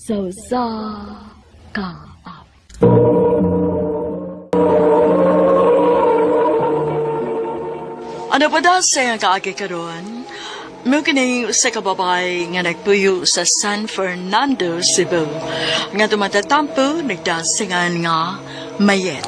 Sa usa ka awit. Ano pa daw sa kaagi karon? Mo kini sa kababay nga nagpuyo sa San Fernando, Cebu. Nga tumatatampo, nagdasingan nga mayet.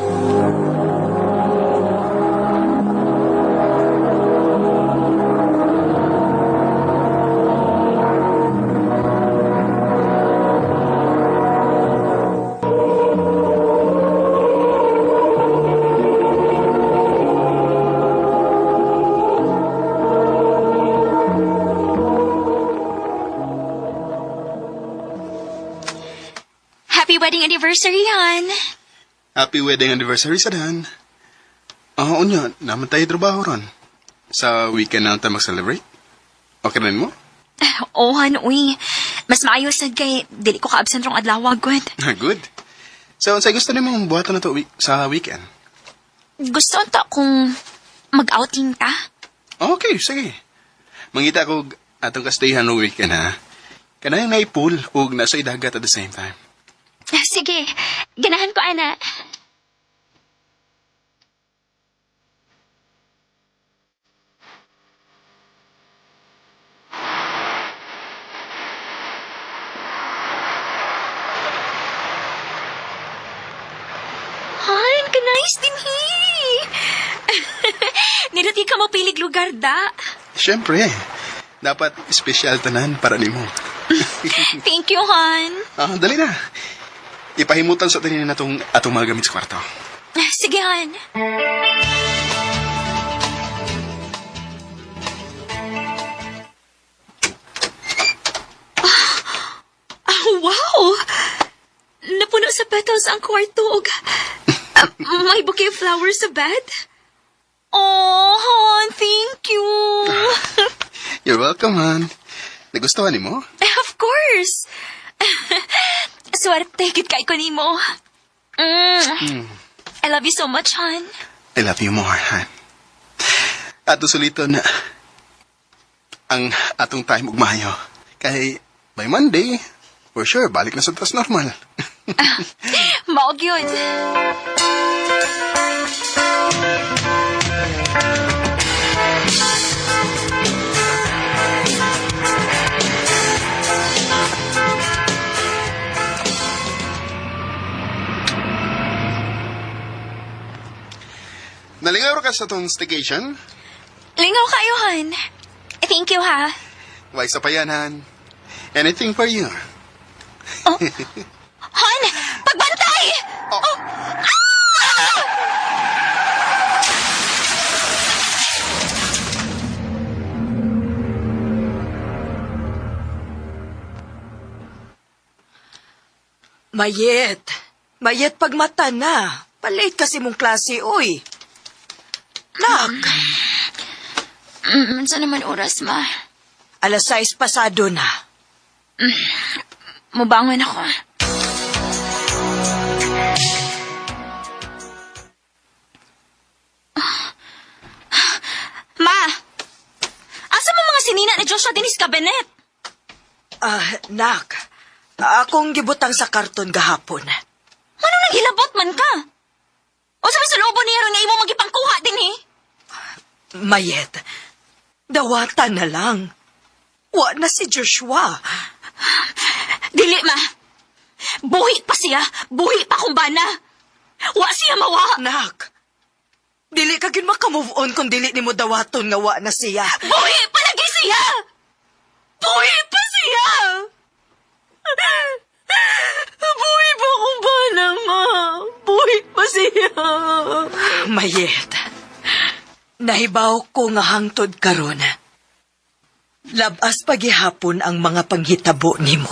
Happy wedding anniversary, hon. Happy wedding anniversary sa Dan. Ah, unya, naman tayo trabaho ron. Sa weekend na tayo mag-celebrate. Okay rin mo? Oh, hon, uy. Mas maayo sad kay dili ko ka-absent rong adlaw, good. Good. So, unsay gusto nimong buhaton na to sa weekend? Gusto unta kung mag-outing ta. Okay, sige. Mangita ko atong kastayhan no weekend, ha? Kanang naay pool ug nasa dagat at the same time. Sige, ganahan ko, ana. Han, ka-nice din hi. Niluti ka mo pilig lugar da. Siyempre, dapat espesyal tanan para nimo. Thank you, Han. Ah, dali na. Ipahimutan sa tanin na tong atong mga gamit sa kwarto. Sige, Han. Ah, wow! Napuno sa petals ang kwarto ug may bouquet of flowers sa bed. Oh, Han, thank you. You're welcome, han. Nagustuhan nimo? Of course. Swerte gid kay ko nimo. Mm. I love you so much, Han. I love you more, han. Ato sulito na ang atong time ug maayo. Kay by Monday, for sure, balik na sa tas normal. Mao gyud. Nalingaw ra ka sa atong staycation? Lingaw kayo, Han. Thank you, ha. Why sa payan, han? Anything for you. Han, pagbantay! Oh. Mayet. Mayet pagmata na. Palate kasi mong klase, uy. Nak, Unsa naman oras, ma? alas 6 pasado na. Mubangon ako. Ma! Asa mo mga sinina ni Joshua dinis kabinet? Ah, nak, akong gibutang sa karton gahapon. Ano nang hilabot man ka? O sa sa niya ron nga imo magipangkuha din eh? Mayet, dawata na lang. Wa na si Joshua. Dili, ma. Buhi pa siya. Buhi pa kung bana. Wa siya mawa. Nak, dili ka gyud makamove on kung dili nimo dawaton nga wa na siya. Buhi pa lagi siya! Buhi pa siya! Buhi pa kung bana, ma. Buhi pa siya. Mayet, nahibaw ko nga hangtod karon. Labas pagihapon ang mga panghitabo nimo.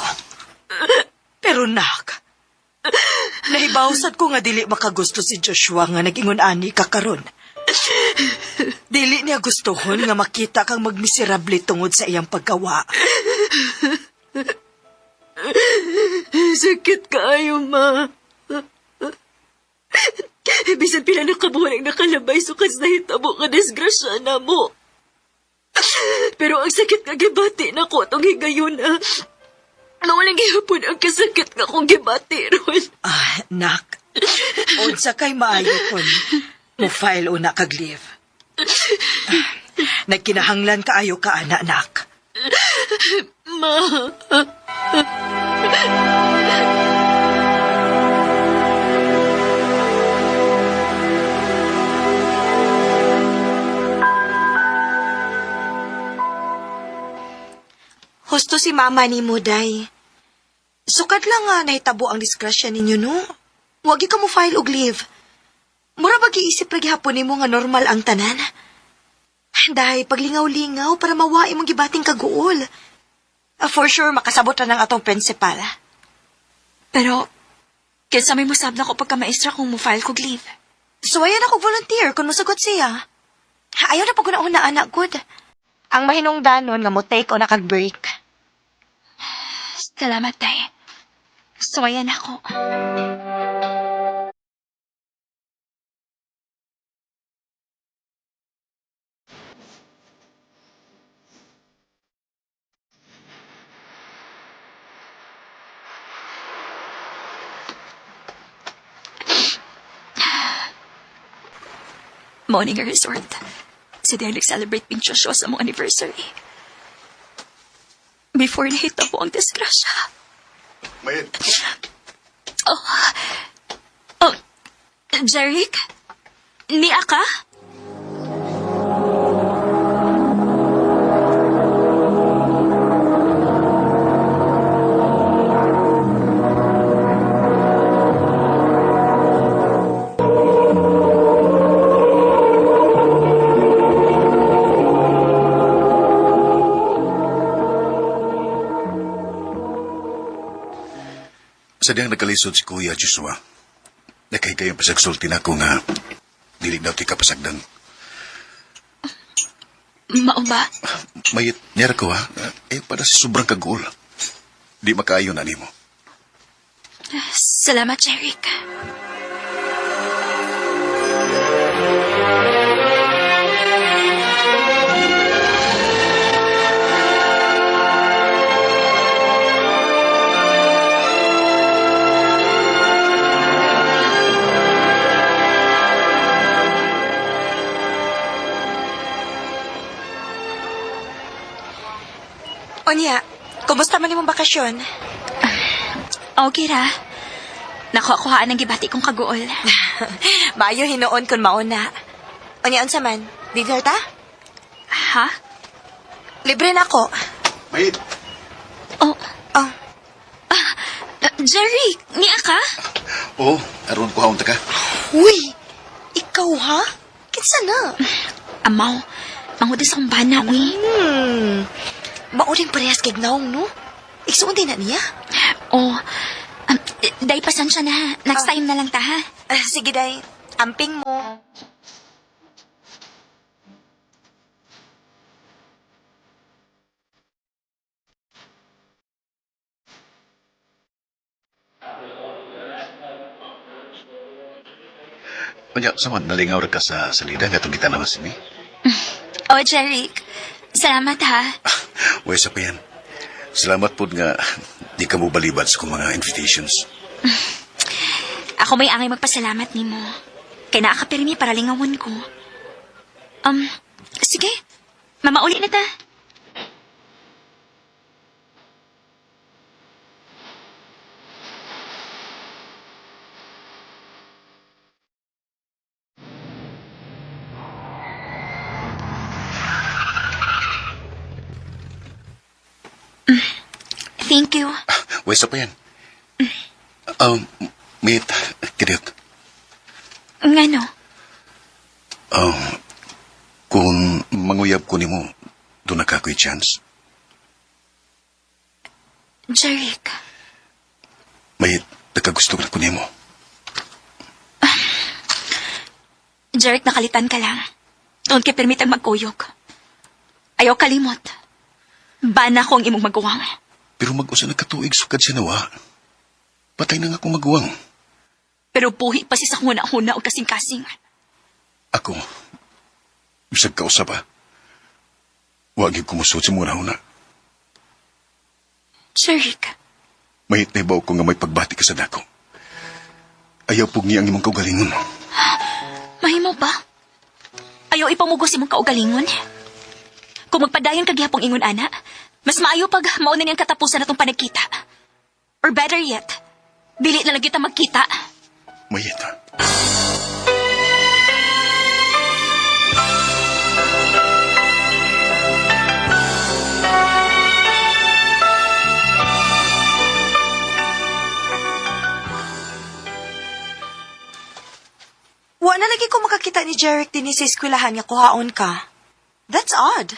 Pero nak, nahibaw sad ko nga dili makagusto si Joshua nga nag-ingon ani ka karon. Dili niya gustohon nga makita kang magmiserable tungod sa iyang paggawa. Sakit kaayo, ma. Bisan pila na kabuhan ang nakalabay sukat sa nahitabo ka disgrasya na mo. Pero ang sakit nga gibati na ko itong higayon na. Nawalang gihapon ang kasakit nga akong gibati ron. Ah, nak. Unsa kay maayo kon mo file una kag leave. Ah, nagkinahanglan kaayo ka ana, nak. Ma. Husto si mama ni mo, day. Sukad lang nga nahitabo ang disgrasya ninyo, no? Wagi ka mo file og leave. Mura ba giisip ra gihapon nimo nga normal ang tanan? Day, paglingaw-lingaw para mawa imong gibating kaguol. Ah, for sure, makasabot ra ng atong principal. Pero, kinsa may musab na ko pagka-maestra kung mo-file kog leave. So, ayan ako volunteer kung musagot siya. Ayaw na pag una anak, good. Ang mahinungdanon nga mo take o nakag break. Salamat, Tay. Suwayan ako. Morning resort. Sa dahil nag-celebrate Ping Joshua sa mong anniversary. Before nahita po ang disgrasya. Mayet. Oh, Jeric? Niya ka? Sa diyang nagkalisod si Kuya Joshua, nakay kayong pasagsulti na ko nga dili daw ti kapasagdan. Mao ba? Mayit, niyara ko ha, eh para sa sobrang kaguol. Di makaayo na nimo. Salamat, Jeric. Onya, kumusta man imong bakasyon? Okay ra. Nakuha-kuhaan ang gibati kong kaguol. Maayo hinuon kun mauna. Onya, unsa man? Dinner ta? Ha? Libre na ako. Mayet. Oh, Oh, Jerry, niya ka? Oo, aron ko haon ta ka. uy! Ikaw ha? Kinsa na? Amaw, mangudis akong bana, uy. Mauring parehas kay Gnaong, no? Igsuon din na niya. Oh, day, pasensya na. Next time na lang ta, ha? Ah, sige, day. Amping mo. Unya, sama, nalingaw ra ka sa salida nga itong kita naman sini. Oh, Jeric, salamat, ha? Uy, sa pa yan. Salamat po nga di ka mo balibad sa kong mga invitations. Ako may angay magpasalamat nimo. Kay naa ka pirmi para lingawon ko. Sige. Mamauli na ta. Thank you. Uy, sa pa yan. Mate, kidit. Ngano? Um, kung manguyab ko nimo, doon na ka ko'y chance. Jeric. May nagkagusto na ko nimo. Jeric, nakalitan ka lang. Doon kay permit ang magkuyog. Ayaw kalimot. Bana ko ang imong maguwang. Pero mag-usa na katuig sukad siya nawa. Patay na nga akong maguwang. Pero buhi pa si sa huna-huna o kasing-kasing. Ako, bisag kausap ah. Wag yung kumusot sa muna-una. Jeric. Mahit na ibaw ko nga may pagbati ka sa dako. Ayaw pugni ang imong kaugalingon. Mahimo ba? Ayaw ipamugos imong kaugalingon. Kung magpadayon ka gihapong ingon ana, mas maayo pag mauna niyang katapusan natong panagkita. Or better yet, dili na lang kita magkita. Mayet, ha? Wa na lagi ko makakita ni Jeric din sa eskwelahan nga kuhaon ka. That's odd.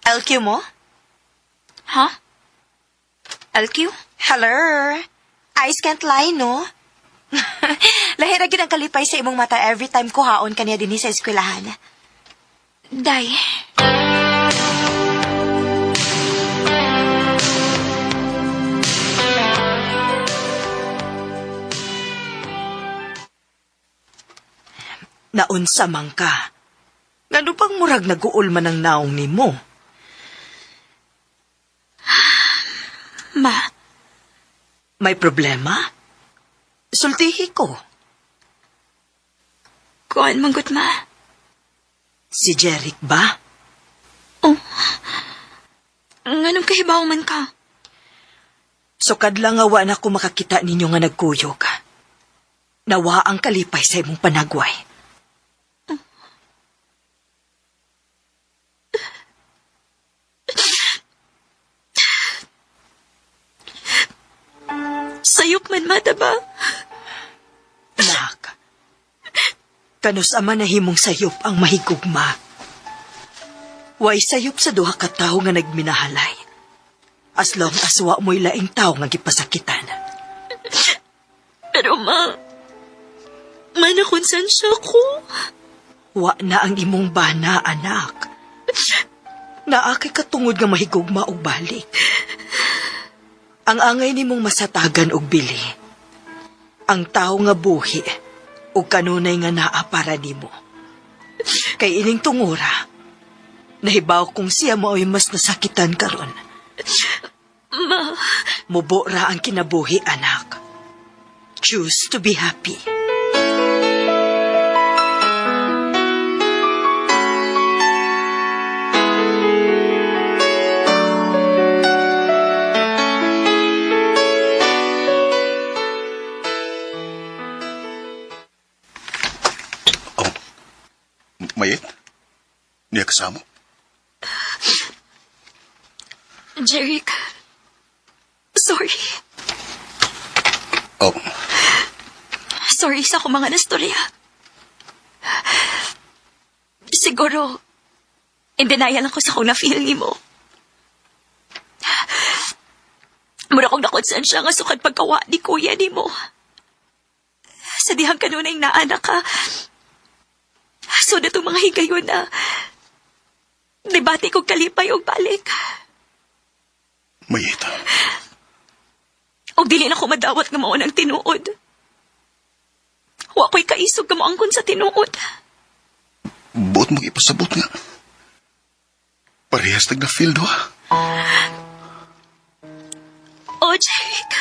LQ mo? Ha? LQ? Hello? Eyes can't lie, no? Lahi ra gid ang kalipay sa imong mata every time kuhaon kaniya dinhi sa eskwelahan. Day. Naunsa man ka. Ngano pang murag naguol man ang naong nimo? Ma, May problema? Sultihi ko. kuan manggut ma. Si Jeric ba? Oh. Nganong kahibaw man ka? Sukad lang nga wa na ko makakita ninyo nga nagkuyog. Nawa ang kalipay sa imong panagway. Sayop man mata ba? Nak, kanus ama nahimong sayop ang mahigugma. Way sayop sa duha ka tawo nga nagminahalay. As long as wa mo'y laing tawo nga gipasakitan. Pero ma, manakonsensya ko. Wa na ang imong bana, anak. Naa kay katungod nga mahigugma og balik. Ang angay nimong masatagan og bili. Ang tawo nga buhi ug kanunay nga naa para nimo. Kay ining tungura, nahibaw kung siya mao'y mas nasakitan karon. Ma, Mubo ra ang kinabuhi, anak. Choose to be happy. Oh. Mayet? Niya kasamo? Jeric, sorry. Oh. Sorry sa akong mga nastorya. Siguro, in denial lang ko sa kung na-feel ni mo. Mura kong nakonsensya nga sukad pagkawa ni kuya ni mo. Sa dihang kanunay naanak ka. So na itong mga higayon na debate kong kalipay og balik. Mayet. Og dili na ko madawat nga mao ng tinuod. Wa ko'y kaisog nga moangkon sa tinuod. Buot mong ipasabot nga. Parehas tag na-feel do, ha? Oh, Jeric.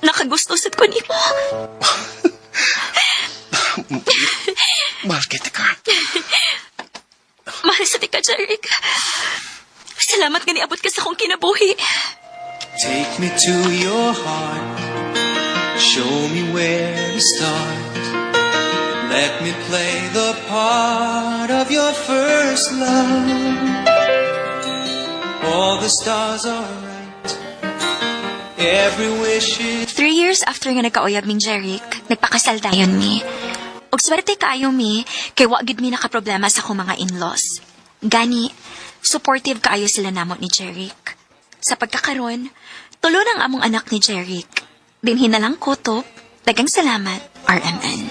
Nakagusto sad ko nimo. Mahal kita ka. Mahal sa ti ka, Jeric. Salamat nga niabot ka sa akong kinabuhi. Take me to your heart. Show me where to start. Let me play the part of your first love. All the stars are right. Every wish is 3 years after nga nagkauyab ming Jeric, nagpakasal dayon mi. Og swerte kaayo mi, kay wa gid mi nakaproblema sa akong mga in-laws. Gani, supportive kaayo sila namo ni Jeric. Sa pagkakaron, tulo nang among anak ni Jeric. Dinhi na lang ko to. Dagang salamat, RMN.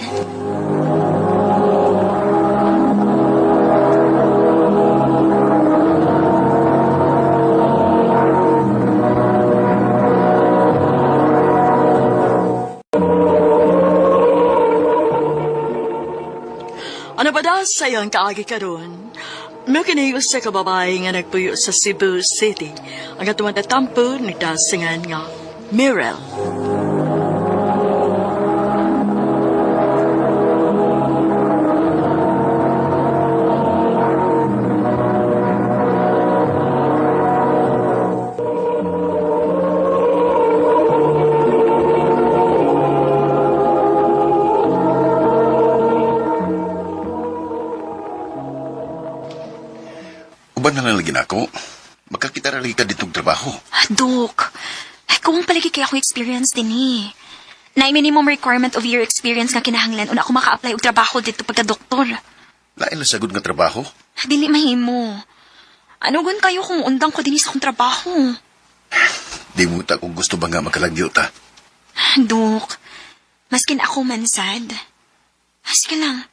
Ano ba daw sa iyong kaagi karon? Mao kini usa ka babae nga nagpuyo sa Cebu City. Ang atong tatampo nagdasingan nga Mirel. Uban na lang lagi na ako. Magkakita ra lagi ka ditong trabaho. Dok, ay kung palagi kaya akong experience din eh. Na minimum requirement of year experience nga kinahanglan una ako maka-apply og trabaho dito pagka-doktor. Lain lang sagod nga trabaho. Dili mahimo. Ano gun kayo kung undang ko din sa akong trabaho? Di mo ta kung gusto ba nga makalagyo ta. Dok, maskin ako man sad. Sige lang.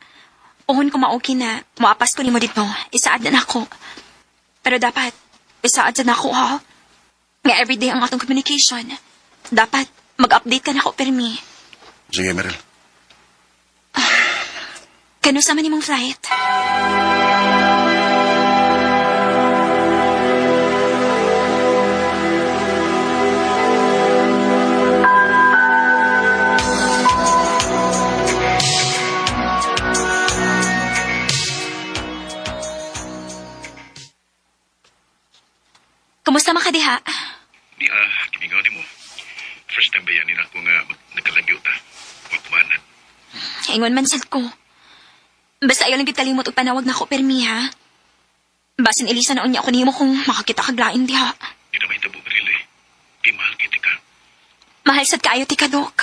Uhon ko maoki na, muapas ko nimo dito. Isaad na nako. Pero dapat, isaad na nako ha. Nga everyday ang atong communication. Dapat, mag-update ka na ako permi. Sige, Meryl. Kano sa man imong flight? Kumusta man ka diha? Di kiningaw ni mo. First time ba yan nila ako nga nagkalagyo ta? Huwag man. Ingon man sad ko. Basta ayaw lang gid kalimot og panawag nako permi ha. Basin Elisa na unya ko nimo kung makakita kag lain diha. Di na mahitabo, Meryl eh. Di mahal kita ka. Mahal sad kaayo ti kadok.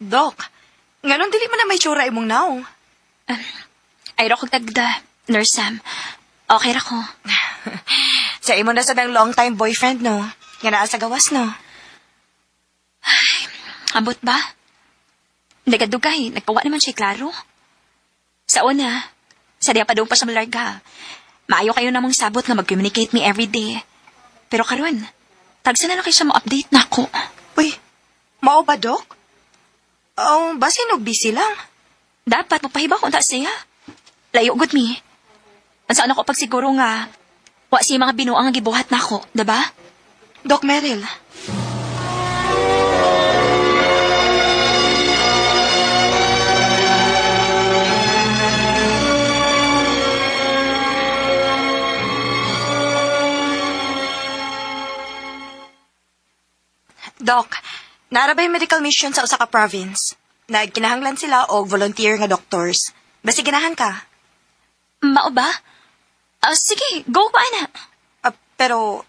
Dok, nganong dili man na may tsura imong naong? Ay ra ko tagda, Nurse Sam. Okay ra ko. Sa imo na sa dang long time boyfriend, no? Nga naa sa gawas, no? Ambot ba? Nagadugay, nagpawa naman siya klaro. Sa una, sa diya pa daw pa siya malarga. Maayo kayo namang sabot nga mag-communicate me everyday. Pero karon, tagsa na lang kayo siya mo-update na ako. Uy, mao ba, Dok? Oh, basin og busy lang. Dapat mapahiba ko unta siya. Layo gud mi. Ang saan ako pagsiguro nga wa siya mga binuang nga gibuhat nako, diba? Doc Meryl. Doc, narabay medical mission sa usa ka province. Nagkinahanglan sila og volunteer nga doctors. Basi ganahan ka. Mao ba? Ah, sige, go pa ana. Ah, pero,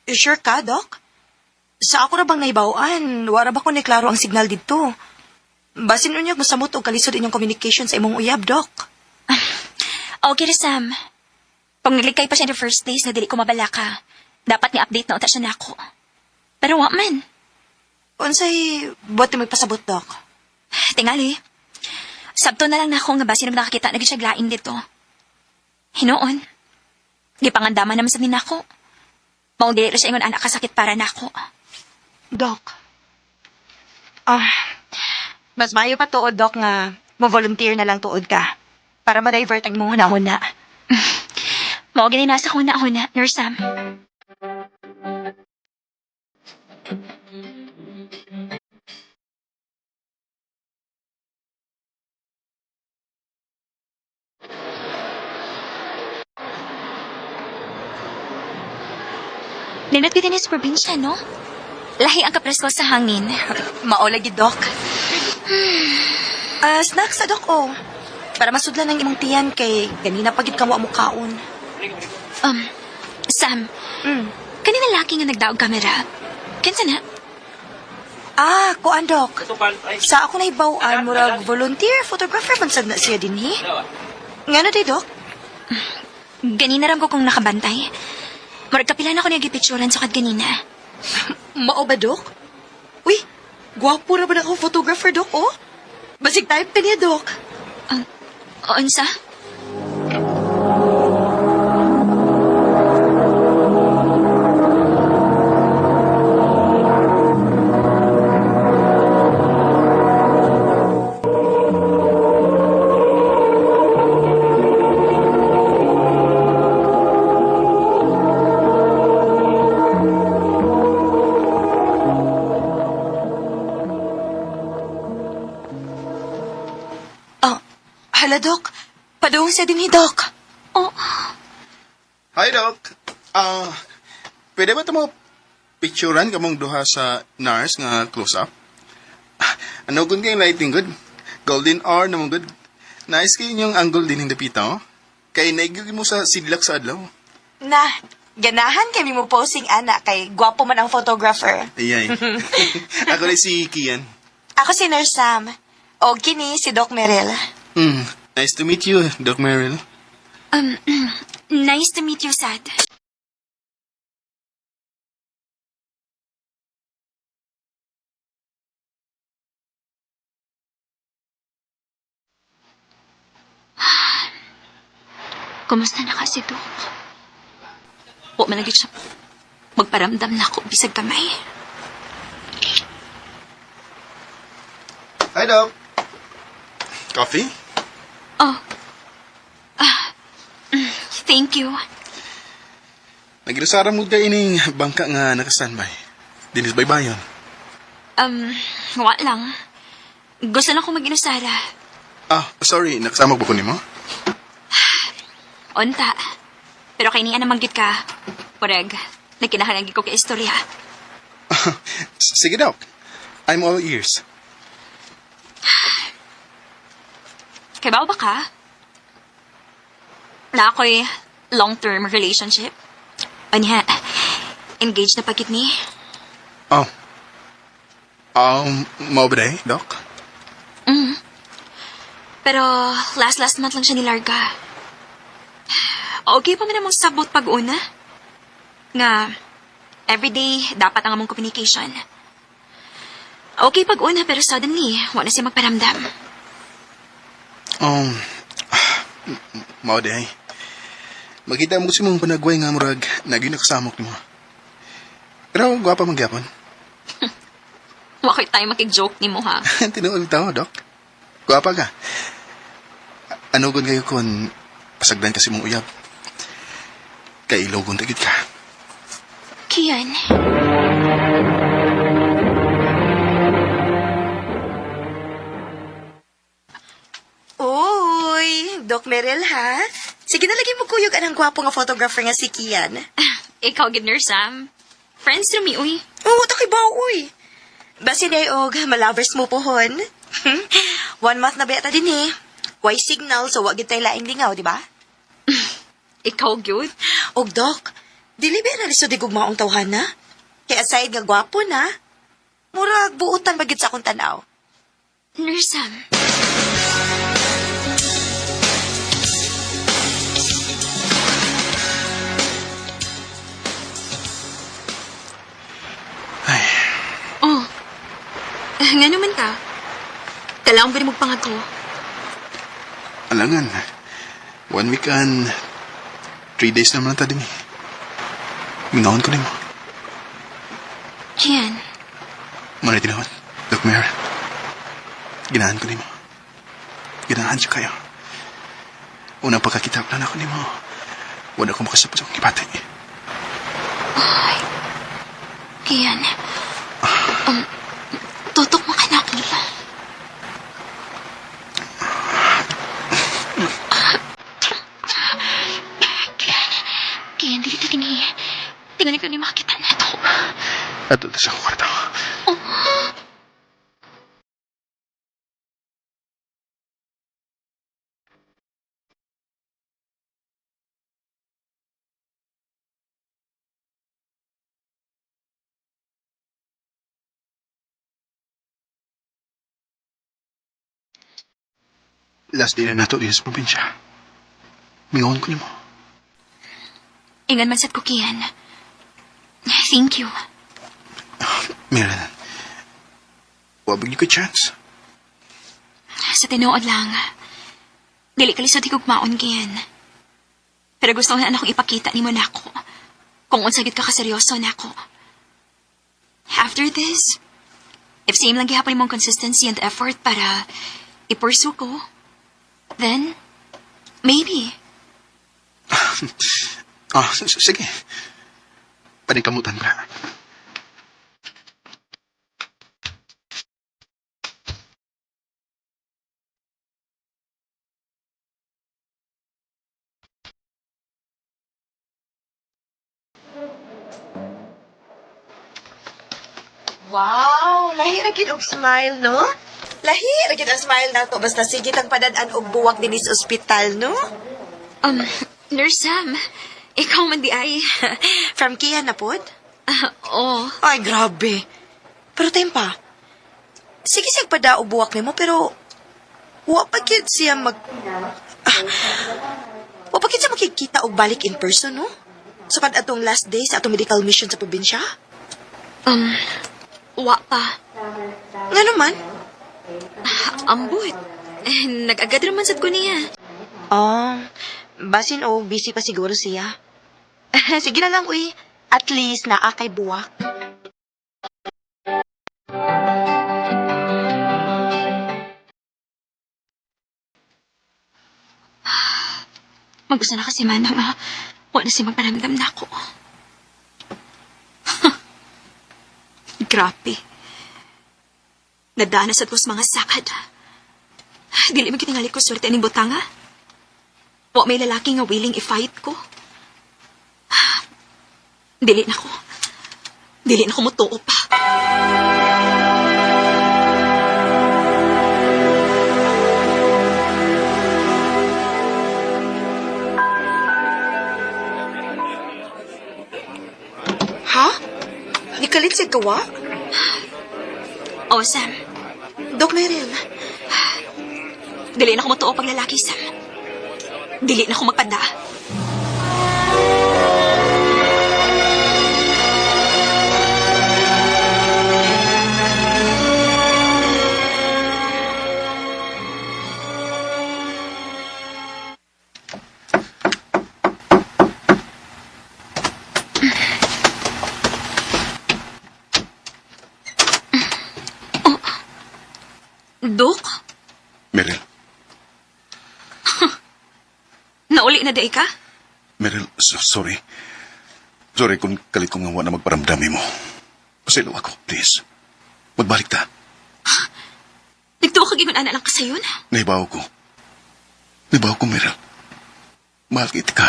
sure ka, Doc? Sa ako ra bang naibawaan, wara ba ko ni klaro ang signal dito? Basin unyag masamot og kalisod inyong communication sa imong uyab, Doc. Okay ra, Sam. Pag naglikay pa siya in the first place na dili ko mabala ka, dapat ni update na unta siya nako. Pero wa man. Unsay buhat mo pasabot, Doc? Tingali. Sabto na lang nako nga basin naman nakakita na gyud siya glain dito. Hinuon. Gipangandaman naman sa ninako. Maong dili ra siya ingon anak kasakit para nako. Doc. Ah, mas maayo pa tuod, Doc, nga mo-volunteer na lang tuod ka para ma-divert ang imong hunahuna. Mao gini nasa huna-huna, Nurse Sam. Nindot ko din sa probinsya, no? Lahi ang kapresko sa hangin. Mao lagi, Doc. Ah, snacks sa Doc, oh. Para masudlan ang imong tiyan kay ganina pagid ka wa mo kaon. Sam, Mm. kanina laki nga nagdaog kamera. Kinsa na? Ah, kuan, Doc. Sa ako nahibaw-an, murag volunteer photographer man sad na siya dinhi. Ngano di, Doc? Ganina ram ko kung nakabantay. Murag kapila na ko niya gipicturan sukad ganina. Mao ba, Dok? Uy, gwapo ra ba na akong photographer, Dok, oh? Basig type ka niya, Dok. Unsa? Oh, hala, Dok. Padung sa dinhi, Dok. Oh, Hi, Doc. Ah, pwede ba ito mo picturean kamong duha sa nurse nga close-up? Ah, ano kung kayong lighting good? Golden hour naman good. Nice kayo inyong angle din ng dapita, oh. Kay naigil mo sa sidlak sa adlaw. Na, ganahan kami mo posing, ana, kay gwapo man ang photographer. Ayay. Ako rin si Kian. Ako si Nurse Sam. O kini si Doc Merel. Nice to meet you, Doc Merrill. Nice to meet you, Sad. Kumusta na kasi, Dok? Wa man lagi siya magparamdam na ako bisag kamay. Hi, Doc. Coffee? Oh. Thank you. Nagirasara mo kayo ining bangka nga naka-standby. Dinis baybayon. Wa lang. Gusto lang ko mag-inusara. Ah, sorry. Nakasama ba ko nimo? Unta. Pero kay niya naman gid ka. Pureg, nagkinahanglan gid ko kay istorya. Sige, Doc. I'm all ears. Kay ba ka? Na ako'y long-term relationship. Anya, engaged na pagkit ni. Oh. Mao ba day, Doc? Pero last month lang siya nilarga. Okay pa man among sabot pag una. Nga, everyday dapat ang among communication. Okay pag una pero suddenly, wala siya magparamdam. Um, mao day. Makita mo si mong panagway nga murag naging nakasamok nimo. Pero gwapa man gyapon. Wa ko'y tayo makig-joke ni mo ha. Tinuod tao, Doc. Gwapa ka. Ano gun kayo kun pasagdan kasi mong uyab? Kay ilogon tagid ka. Kian. Uy, Doc Merel, ha? Sige na lagi mo kuyog anang gwapo nga photographer nga si Kian. Ikaw gid nurse Sam. Friends to me, uy. Oo, takay ba, uy. Basin ay og, malovers mo pohon. One month na beta din eh. Why signal, so wag gid tayo laing lingaw, di ba? Ikaw gyud. Og Doc, dili ba na lisod igugmaong tawhana? Kaya aside nga gwapo na, murag buutan ba gid sa akong tanaw. Nurse Sam. Ay, Oh. Nga naman ka. Kailangan ba rin magpangako? alangan. One week and 3 days naman na ta din eh. Minahon ko nimo. Kian, Muna tinawad. Doc Mary. Ginahan ko nimo. Ginahan siya kayo. Unang pagkakita ko na ako nimo. Wala ko makasapot sa akong gibati. Kian. Tutok mo ka na ako. Kian, Kian, dili ka dinhi. Tingnan ko ni makita na to. Ato ta sa akong kwarto. Last day na nato dito sa probinsya. Mingon ko nimo. Ingon man sad ko, Kian. Thank you. Meryl, wa ba ko chance? Sa tinuod lang, dili ka lisod higugmaon, Kian. Pero gusto na akong ipakita nimo nako kung unsa gid ka kaseryoso nako. After this, if same lang gihapon imong consistency and effort para i-pursue ko, then, maybe. Ah, sige. Paningkamutan ka. Wow, lahi ra gid og smile, no? Lahi ra gid ang smile nato basta sige tang padad-an og buwak dinhi sa ospital, no? Nurse Sam, ikaw man di ay. From Kia na pod? Ah, oh, Ay, grabe. Pero tempa. Sige siyang pada og buwak nimo pero wa pa gyud siya mag Ah, wa pa gyud siya makikita og balik in person, no? Sukad atong last day sa atong medical mission sa probinsya. Wa pa. Ngano man? Ambot. Eh, nag-agad raman sad ko niya. Oh, basin o busy pa siguro siya. Sige na lang, uy. At least naa kay buwak. Mag-usa na kasi manang ah. Wa na siya magparamdam na ako. Grabe. Nadana sa tos mga sakad. Dili man kitingali ko swerte aning butanga. Wa may lalaki nga willing i-fight ko. Dili na ko. Dili na ko mutuo pa. Ha? Nikalit siya gawa? Oh, Sam. Doc Meryl, Dili na ko mutuo pag lalaki, Sam. Dili na ko magpanda. Oh. Dok? Meryl, Nauli na day ka? Meryl, sorry. Sorry kung kalit ko nga wa na magparamdami mo. Pasaylo ako, please. Magbalik ta. Nagtuo ka gingon ana lang kasayon? Naibaw ko. Naibaw ko, Meryl. Mahal kita ka.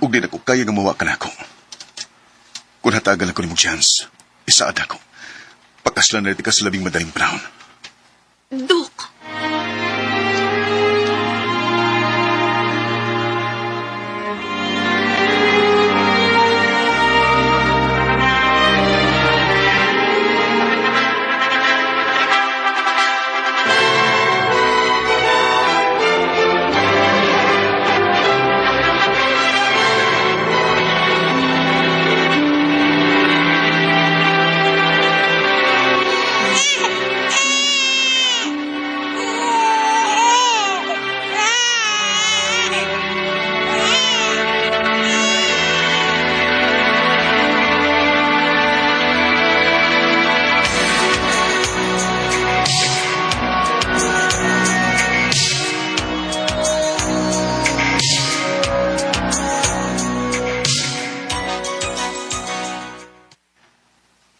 Ug di na ko kaya nga mawa ka na ako. Kung hatagan ako nimong chance, isaad ako. Pagkaslan na ka sa labing madaling panahon. Dok!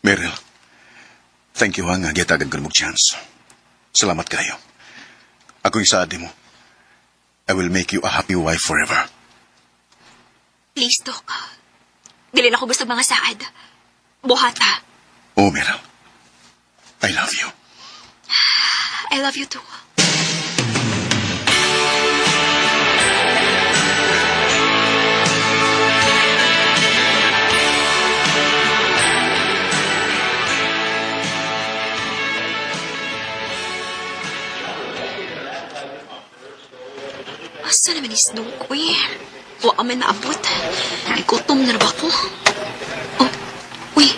Meryl, thank you ha nga gitagan ko nimong chance. Salamat kayo. Ako isaad mo. I will make you a happy wife forever. Please, Dok. Dili na ko gusto mga saad. Buhata. Oh, Meryl. I love you. I love you too. Asa naman is Dok, uy? Wa man naabot. Gutom na ba ko? Oh, uy.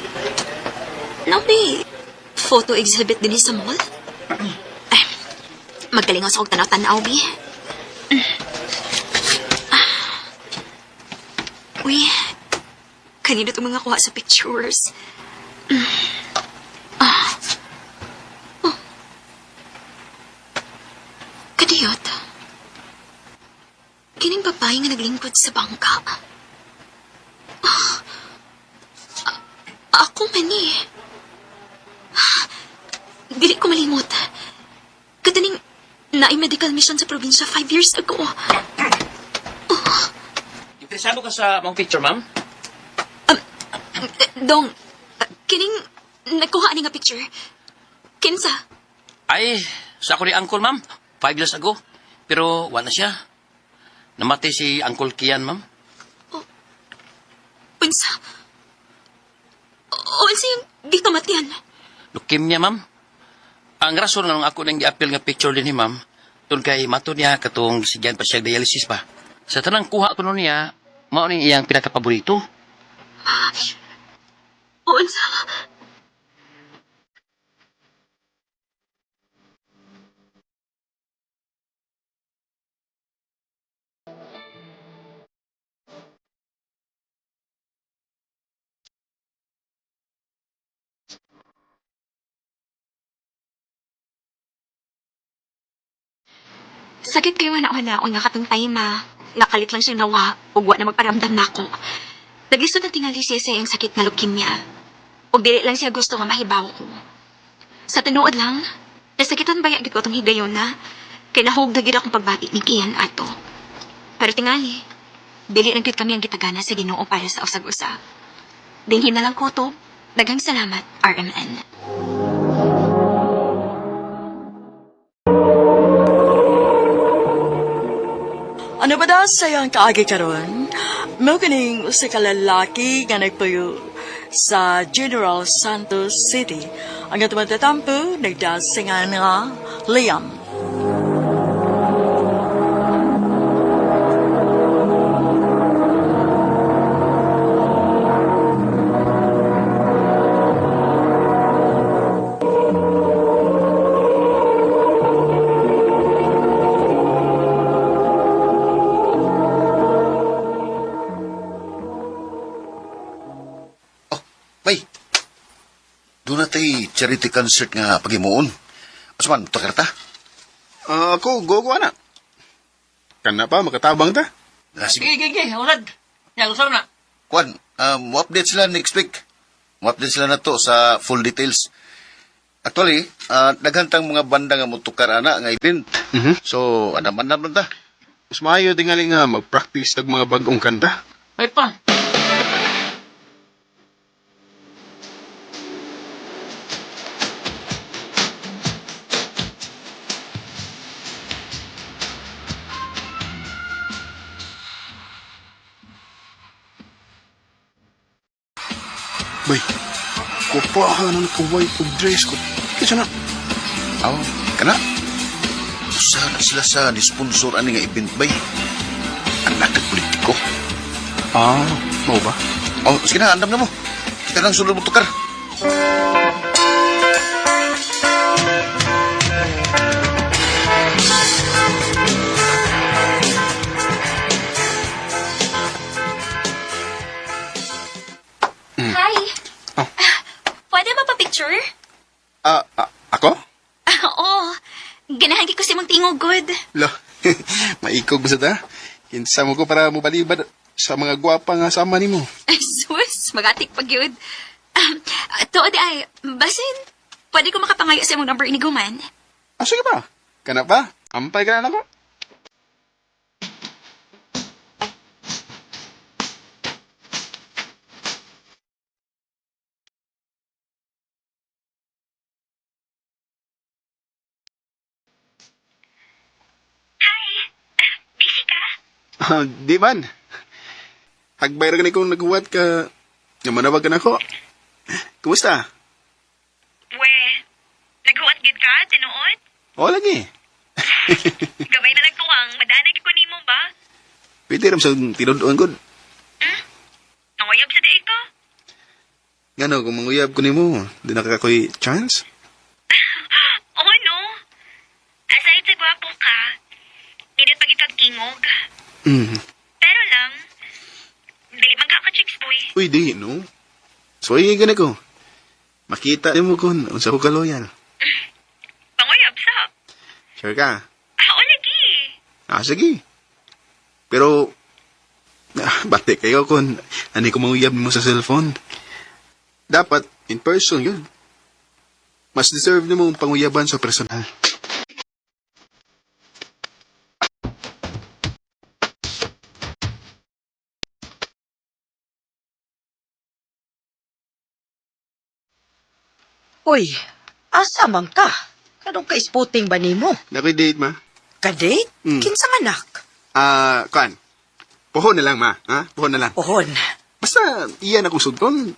Nabi, photo exhibit din sa mall? Ay, magaling ako sa kog tanaw-tanaw, bi. Ah. Uy, kanino itong mga kuha sa pictures? Ah. Oh. Kadiyot. Kining babae nga naglingkod sa bangka. Ah. Ako man eh. Ah, dili ko malimot. Kataning naay medical mission sa probinsya 5 years ago. Interesado ka sa mga picture, ma'am? Dong, kining nagkuha ani nga picture. Kinsa? Ay, sa ako ni Uncle, ma'am. 5 years ago. Pero wala siya. Namatay si Uncle Kian, ma'am. Unsa? Unsa yung gikamatian? Leukemia, ma'am. Ang rason nga nung ako nang gi-appeal nga picture din ni ma'am, tun kay mato niya katong sigyan pa siya dialysis pa. Sa tanang kuha ko nun niya, mao ni iyang pinakapaborito. Unsa? Sakit kayo na wala nga katong time ah. Nakalit lang siya nawa ug wa na magparamdam nako. Naglisod na tingali siya sa iyang sakit na leukemia. Ug dili lang siya gusto nga mahibaw ko. Sa tinuod lang, nasakitan ba gid ko tong higayon na kay nahug na gid akong pagbati ni Kian ato. Pero tingali, dili lang gid kami ang gitagana sa Ginoo para sa usag-usa. Dinhi na lang ko to. Daghang salamat, RMN. Ano ba daw sa'yo ang kaagi karon? Mao kining usa ka lalaki nga nagpuyo sa General Santos City. Ang atong tatampo nagdasingan nga Liam. Oh, bay. Doon na tay charity concert nga pagimuon. Asman, takarta. Ah, ako, go ko ana. Kana pa, makatabang ta. Ah, sige. Sige, sige, ulad. Ya, usap na. Kwan, mo-update sila next week. Mo-update sila na to sa full details. Actually, daghan tang mga banda nga motukar ana nga event. So, ana man naman ta. Mas maayo tingali nga mag-practice tag mga bagong kanta. Ay pa. Bay, kupahan na naka-white og dress ko. Kisa na. Aw, kana. Usa na sila sa ni sponsor ani nga event bay. Anak kag politiko. Ah, mau ba? Oh, sige na, andam na mo. Kita lang sulod mo tukar. Hi! Oh. Pwede mapapicture? Ah, ah, ako? Oo. Ganahan ko si mong tingog good. Lo, maikog ba sa ta? Kinsa mo ko para mobalibad sa mga gwapa nga sama nimo. Ay, sus, magatik pag yun. Tuod ay, basin, pwede ko makapangayo sa imong number ni Guman. Ah, sige ba? Kana pa? Ampay ka na ako. Busy ka? Ah, di man. Hagbay ra gani kung naghuwat ka. Nga manawag ka nako. Kumusta? We, naghuwat gid ka, tinuod? O lagi. Gabay na nagtuwang, madanag ko nimo ba? Pwede ram sa tinud-on gud. Nanguyab sa diay ka? Ngano, kung manguyab ko nimo, di na ka ko'y chance? Oo, no. Aside sa gwapo ka, nindot pag ingog. Pero lang, dili man ka ka-chicks boy. Uy, di, no? So, ay, gani ko. Makita nimo kun unsa ko ka-loyal. Panguyab sa. Sure ka? Ah, o lagi. Ah, sige. Pero, bate kayo kung ano ko manguyab mo sa cellphone. Dapat, in person, yun. Mas deserve nimo ang panguyaban sa personal. Uy, asa man ka? Kanong ka-spotting ba nimo? Nakoy date, ma. Ka-date? Mm. Kinsang anak? Ah, kuan. Pohon na lang, ma. Ha? Pohon na lang. Pohon. Basta, iyan akong sugton.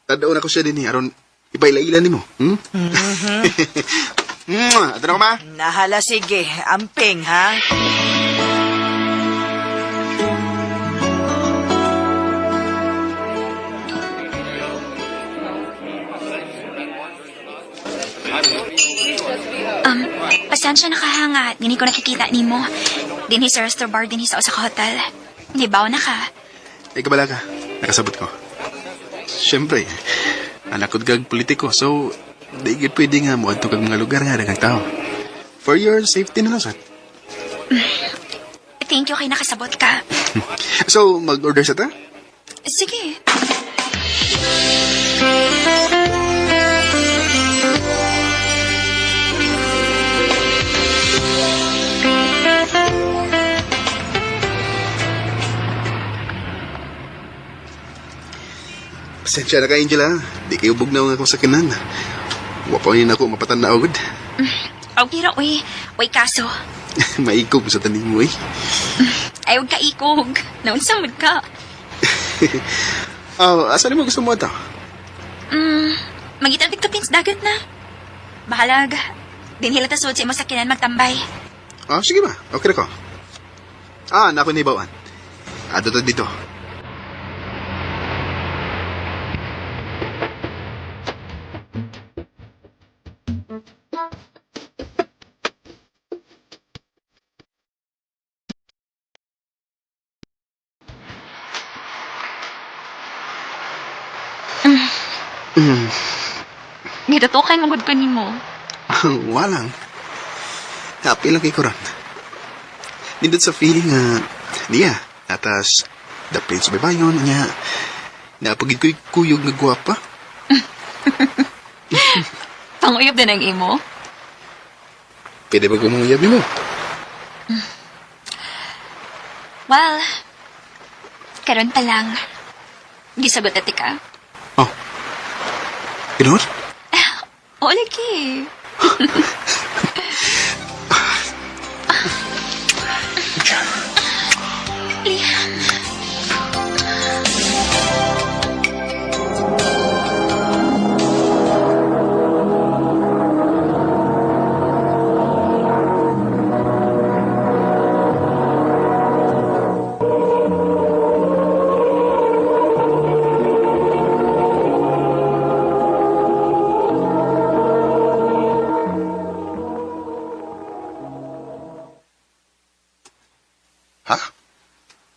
Tadaon ako siya din eh. Aron, ipaila-ila nimo. Hmm? Mm-hmm. Ato na ko, ma. Nahala sige, amping ha. Pasensya na kahanga. Hindi ko nakikita nimo. Dinhi sa resto bar, dinhi sa usa ka hotel. Nibaw na ka. Ikaw bala ka. Nakasabot ko. Siyempre, anak ko kag politiko, so di gid pwede nga moadto kag mga lugar nga daghang tao. For your safety na lang, sad. Thank you kay nakasabot ka. So, mag-order sa ta? Sige. Pasensya na ka, Angel, ha? Di kayo bugnaw nga akong sakinan. Wa pa yun ako mapatanaw, gud. Okay ra, uy. Uy, kaso. Maikog sa taning mo, eh. Ay, huwag ka ikog. Naunsa man ka. Oh, asa mo gusto mo ito? Magitan tigtupin sa dagat na. Bahalag. Dinhila ta sud sa imo sakinan magtambay. Ah, sige ba? Okay na ko. Ah, nako ni bawaan. Ato to dito. Gitutukan mo gud ko nimo. Walang. Happy lang kay Koran. Nindot sa feeling nga, niya, atas, the Prince of Bayon, niya, napagid ko'y kuyog nga gwapa. Panguyab din ang imo. Pwede ba kumuyab nimo? Well, karon pa lang. Gisagot ati ka. Oh. Pinod? Oo, lagi. Liam. Ha?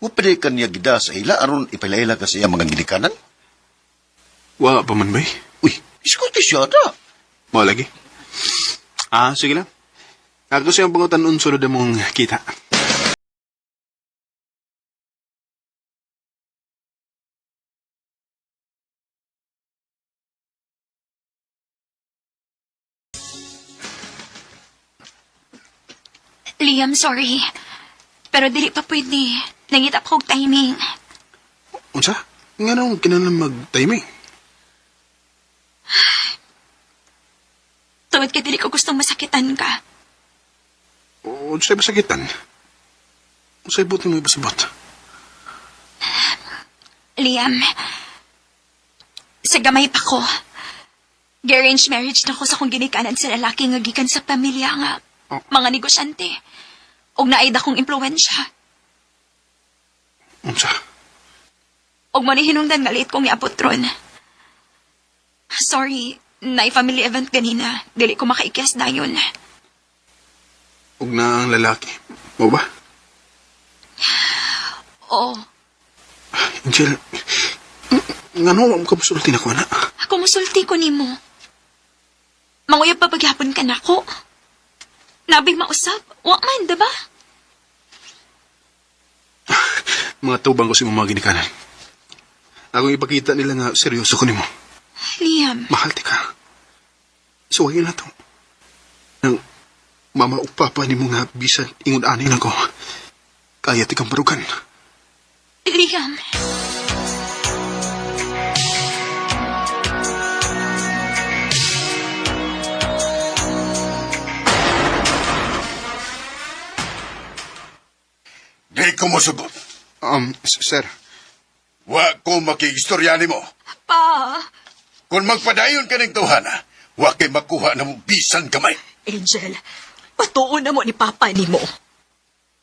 Wa pa ka niya gida sa ila aron ipailaila ka sa iya mga ginikanan? Wa pa man bay. Uy, iskulti siya ta. Mo lagi. Ah, sige lang. Ako siyang pangutan-on sulod mong kita. Liam, sorry. Pero dili pa pwede. Nangita pa kog timing. Unsa? Nga nung kinahanglan mag-timing. Tungod kay dili ko gustong masakitan ka. Unsay masakitan? Unsay buti mo ibasabot? Liam, sa gamay pa ko. Arranged marriage na ko sa kong ginikanan sa lalaki nga gikan sa pamilya nga Oh. mga negosyante. Og naay dakong impluwensya. Unsa? Og mo ni hinungdan nga liit kong niabot ron. Sorry, na family event ganina. Dili ko makaikyas dayon. Ug na ang lalaki. Mao ba? Oo. Angel, ngano wa mo ka musulti na ko na? Ako musulti ko nimo. Manguyab pa pagyapon ka nako. Nabig mausap. Wa man, diba? Mga tubang ko sa imong mga ginikanan. Akong ipakita nila nga seryoso ko nimo. Liam, Mahal ti ka. Suwayin na to. Nang mama ug papa nimo nga bisan ingon ani lang ko. Kaya ti kang barugan. Liam. Di ko mosugot. Sir. Wa ko makiistorya nimo. Pa. Kung magpadayon ka ng tawhana, wa kay makuha na mo bisan kamay. Angel, patuon na mo ni Papa nimo.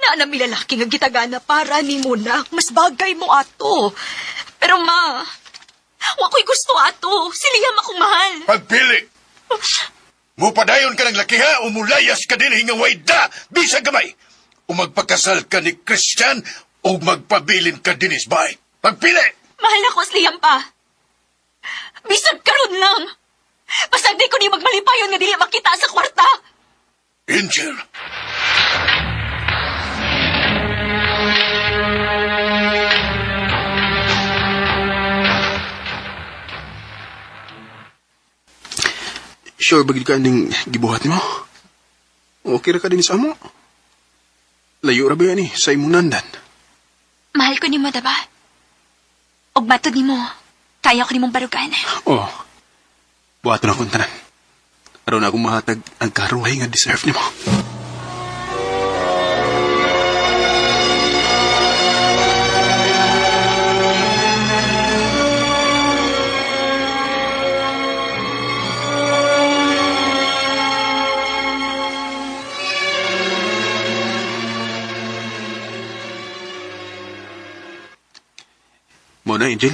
Naa na mi lalaki nga gitagana para nimo na. Mas bagay mo ato. Pero ma, wa ko'y gusto ato. Si Liam akong mahal. Pagpili! Mupadayon ka ng lakiha o mulayas ka din nga wayda bisan gamay. O magpakasal ka ni Christian o magpabilin ka dinis bay. Pagpili! Mahal ako si Liam pa. Bisag karon lang. Basta di ko ni magmalipayon nga dili makita sa kwarta. Angel! Sure ba gid ka ning gibuhat nimo? Okay ra ka din sa amo. Layo ra ba yan eh, sa imong nandan. Mahal ko nimo, diba? Og matod nimo, kaya ko nimong barugan. Oh. Buhaton akong tanan. Aron akong mahatag ang karuhay nga deserve nimo. Mo na, Angel.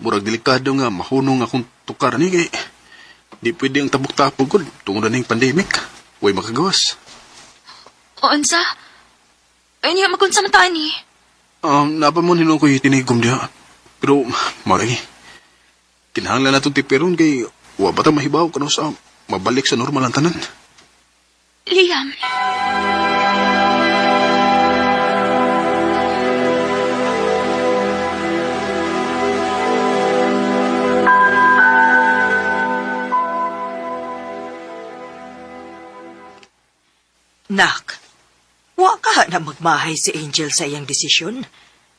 Murag delikado nga mahunong akong tukar ni kay di pwede ang tabok-tapok ko tungod na ning pandemic. Way makagawas. O unsa? Ay niya magunsa man tani. Napa mo nino ko'y tinigom diha. Pero, maragi. Kinahanglan natong tipiron kay wa ba ta mahibaw kano sa mabalik sa normal ang tanan. Liam. Nak, wa ka na magmahay si Angel sa iyang desisyon.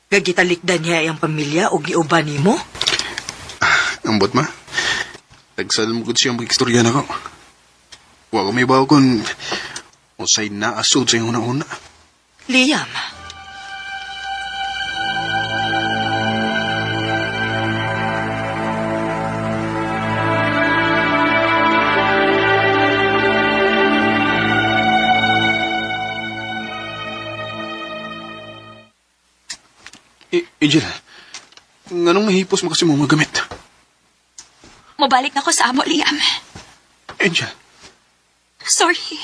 Gagitalikdan niya iyang pamilya o giuban nimo. Ambot ma. Tagsal mo gud siyang mag-istorya nako. Wa ko mahibaw kung unsay naasud sa iyong una-una. Liam, Angel, nganong nahipos mo kasi mo mga gamit? Mabalik na ko sa amo, Liam. Angel, Sorry.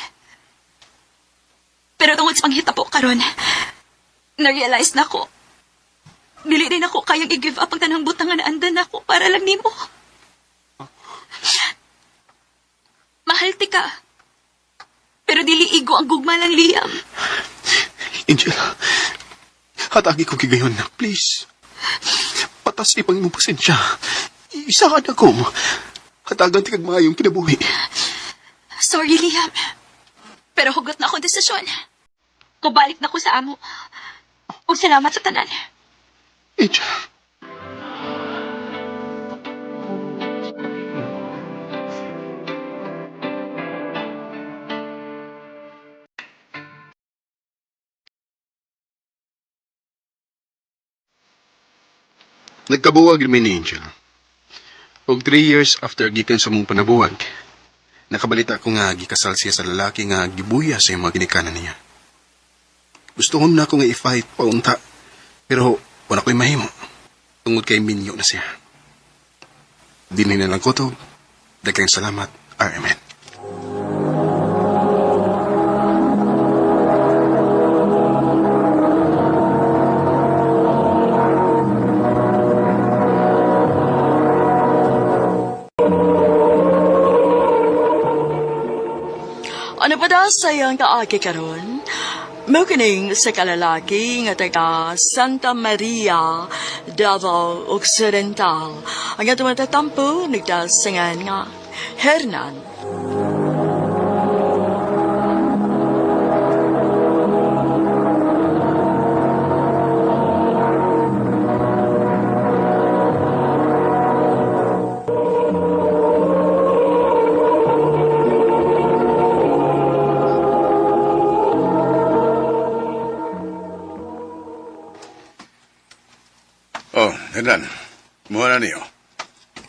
Pero tungod sa panghitabo karon, na-realize na ko. Dili din ako kayang i-give up ang tanang butang nga naandan nako para lang nimo. Mahal ti ka. Pero dili igo ang gugma lang, Liam. Angel, hatagi ko gigayon. Please. Patas ipang imong pasensya. Isa ka na ko. Hatagan ti kag maayong kinabuhi. Sorry, Liam. Pero hugot na akong desisyon. Mabalik na ko sa amo. Ug salamat sa tanan. Angel. Nagkabuwag mi ni Angel. Og 3 years after gikan sa mong panabuwag, nakabalita ko nga gikasal siya sa lalaki nga gibuya sa iyang mga ginikanan niya. Gusto ko na ako nga i-fight paunta. Pero wala ko'y mahimo. Tungod kay minyo na siya. Dinhi na lang ko to. Daghang salamat, RMN. Ano pa daw sa iyang kaagi karon? Mukining sa kalalaki nga taga Santa Maria, Davao Occidental. Ang atong matatampo, nagdasingan nga Hernan. Oh, Hernan. Muha na niyo.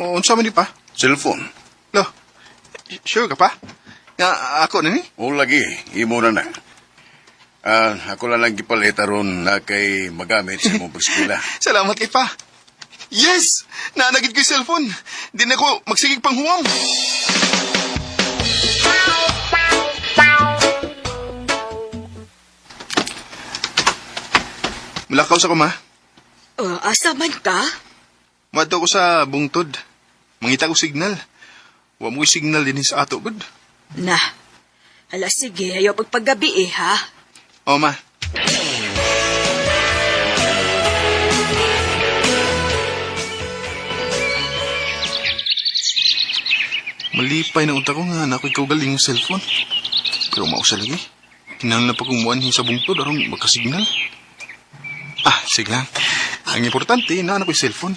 O, unsa man di pa? Cellphone. Lo, sure ka pa? Nga ako na ni? O lagi, imo na na. Ah, ako lang lang gipalit aron na kay magamit sa imong pag-eskwela. Salamat kay pa. Yes! Naanagid ko yung cellphone. Di na ko magsigig panghuwam. Mulakaw sa ko, ma. Asa man ka? Madto ko sa bungtod. Mangita ko signal. Wa mo signal din sa ato, gud. Na. Hala, sige. Ayaw pagpagabi eh, ha? O, ma. Malipay na unta ko nga na ako'y kaugaling yung cellphone. Pero mausa lagi. Kinahanglan na pa kong muanhin sa bungtod aron magkasignal. Ah, sige lang. Ang importante, na ako'y cellphone.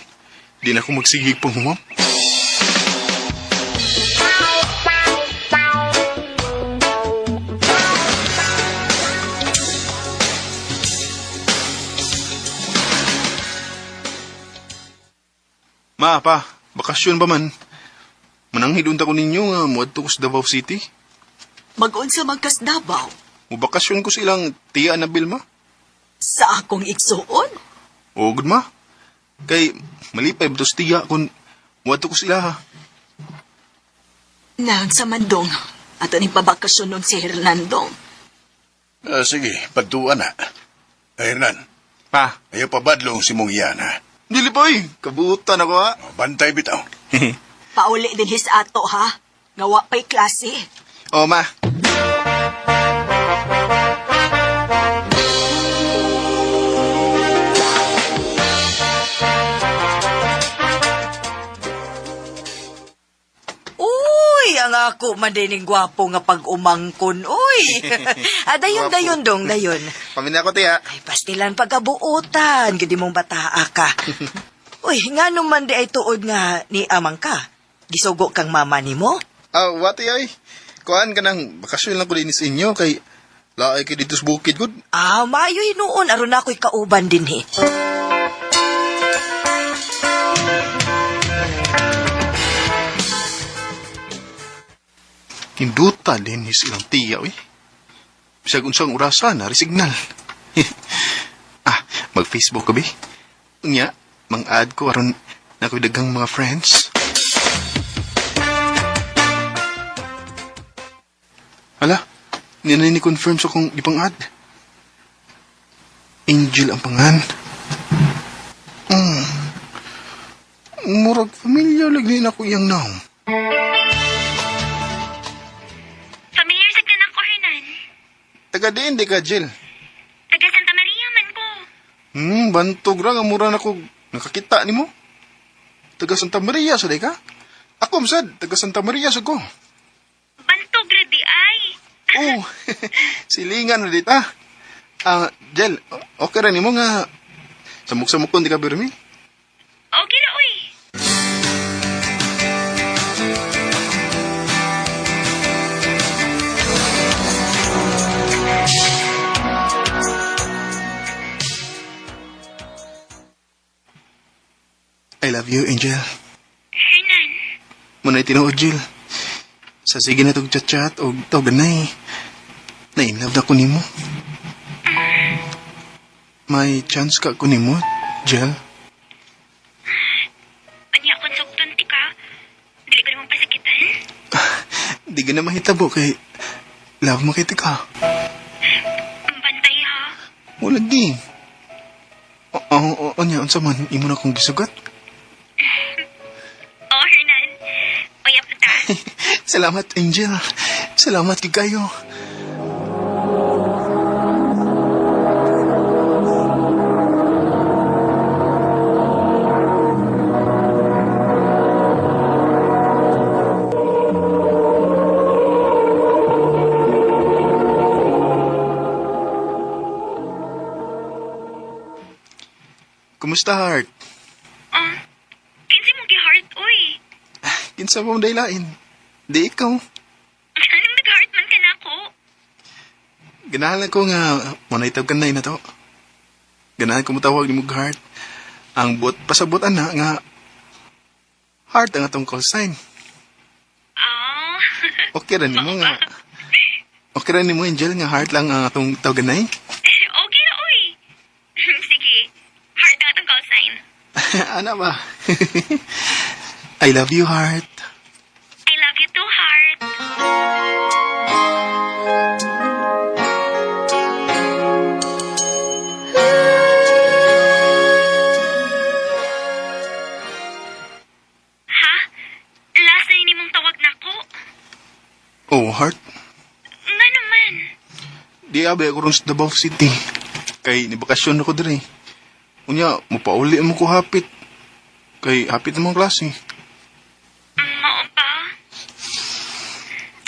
Di na ako magsigig pang humam. Ma, pa, bakasyon ba man? Mananghid unta ko ninyo nga muadto ko sa Davao City. Mag-unsa man kas Davao. Mubakasyon ko sa ilang tiya na Bilma. Sa akong igsuon. O, good ma. Kay malipay ba to sa tiya kung muadto ko sila ha. Nang sa mandong. Ato ning pabakasyon nun si Hernando. Ah, sige, pagtuan na. Ay, Hernan, Pa, ayaw pabadlong si mong iyan, ha? dili pa eh. Kabutan ako ha. Oh, Bantay bitaw. Pauli din his ato, ha? Nga wa pa'y klase. O, ma. Uy, ang ako man din yung gwapo nga pag-umangkon. Uy! Ah, dayon, Gwapo. dayon, dong, dayon. Pamina ko tiya. Ay, pastilan pagkabuotan, gidi mong bataa ka. Uy, nga naman di ay tuod nga ni amang ka. Gisugo kang mama ni mo? Ah, wati ay. Kuan ka nang bakasyon lang ko din sa inyo kay laay kay dito sa bukid gud. Ah, maayo noon, aron ako'y kauban din eh. Hinduta din his ilang tiya, uy. Bisag unsang orasa na signal. Ah, mag-Facebook ka bi? Unya, mang-add ko aron na ako'y daghang mga friends. Hala, niya na ni-confirm sa kong ipang-add. Angel ang pangan. Murag familiar lagi na ako iyang naong. Familiar sa tanak ko, Hernan. Taga diin di ka, Jill. Taga Santa Maria man ko. Bantog ra nga mura na ko nakakita nimo. Taga Santa Maria sa ka? Ako sad, taga Santa Maria sa ko. Bantog ra di ay. Oh, silingan na dita. Ah, Jel, okay ra nimo nga samok-samok kon di ka birmi. Okay ra uy. I love you, Angel. Hernan, Muna'y tinuod, Jill. Sa sige na tog chat-chat og tawganay. Na-inlove na ko nimo. May chance ka kunin mo, Jel? Anya akong sugton ti ka. Dili ka naman pasakitan. Di ka na mahitabo kay love mo kita ka. Bantay ha. Wala di. Oo, oo, niya, unsa man, imo na kong gisugat. Oh, Hernan. Uyab ta. Salamat, Angel. Salamat kay kayo. Kumusta, Heart? Oh, kinsi mo gi-heart, uy. Kinsa mo daylain? Di ikaw. Anong nag-heart man ka na ako? Ganahan ko nga manaytab ka na to. Ganahan ko mutawag ni mong heart. Ang buot pasabot ana nga heart ang atong call sign. Oh, Okay ra nimo nga. Okay ra nimo Angel nga heart lang ang atong tawaganay. okay na, uy. Sige, heart ang atong call sign. Ana ba? I love you heart. I love you too, heart. Ha? Last na yun mong tawag na ko. Oh heart, Nga naman. di abi ako ron sa Davao City. Kay ni bakasyon ako diri. Unya, mopauli mo ko hapit. Kay hapit namang klase. Mao ba?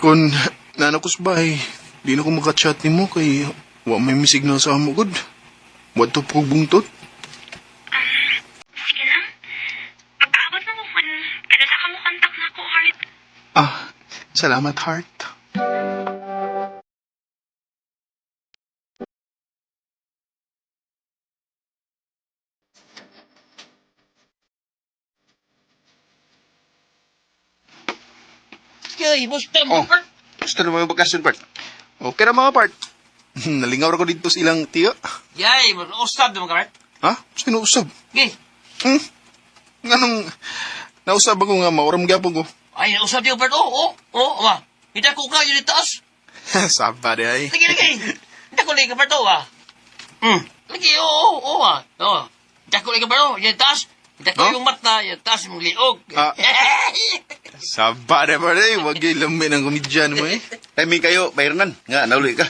Kung nana ko sa bahay, di na ko makachat ni mo kay wa may mi signal sa amo gud. Wa to po bungtot. Sige lang. Magpaabot mo ko kung ano sa kamo kontak na ko, heart. Ah, salamat heart. Kay, musta Oh. mo, Bert? Gusto na mo yung bakasyon, Bart? Okay ra mga part. Nalingaw ra ko dito sa ilang tiyo. Yay, usab naman ka, Bert. Ha? Sino usab? Gay. Hmm? Nganong nausab ako nga maoram gyapon ko. Ay, usab diyo, Bert. Oo, oo, oo, ma. Hindi ko ka, yun itaas. Saba di ay. Lagi, lagi. Hindi ko lagi ka, Bert, oo, ah. Lagi, oo, oo, oo, ah. Oo. Hindi ko lagi ka, Bert, oo, yun itaas. Hindi ko Huh? yung mata, yun taas, yung liog. Ah. Saba di ba di? Wag gyud lami ng komedyan mo eh. Timing kayo, Bayronan. Nga, nauli ka.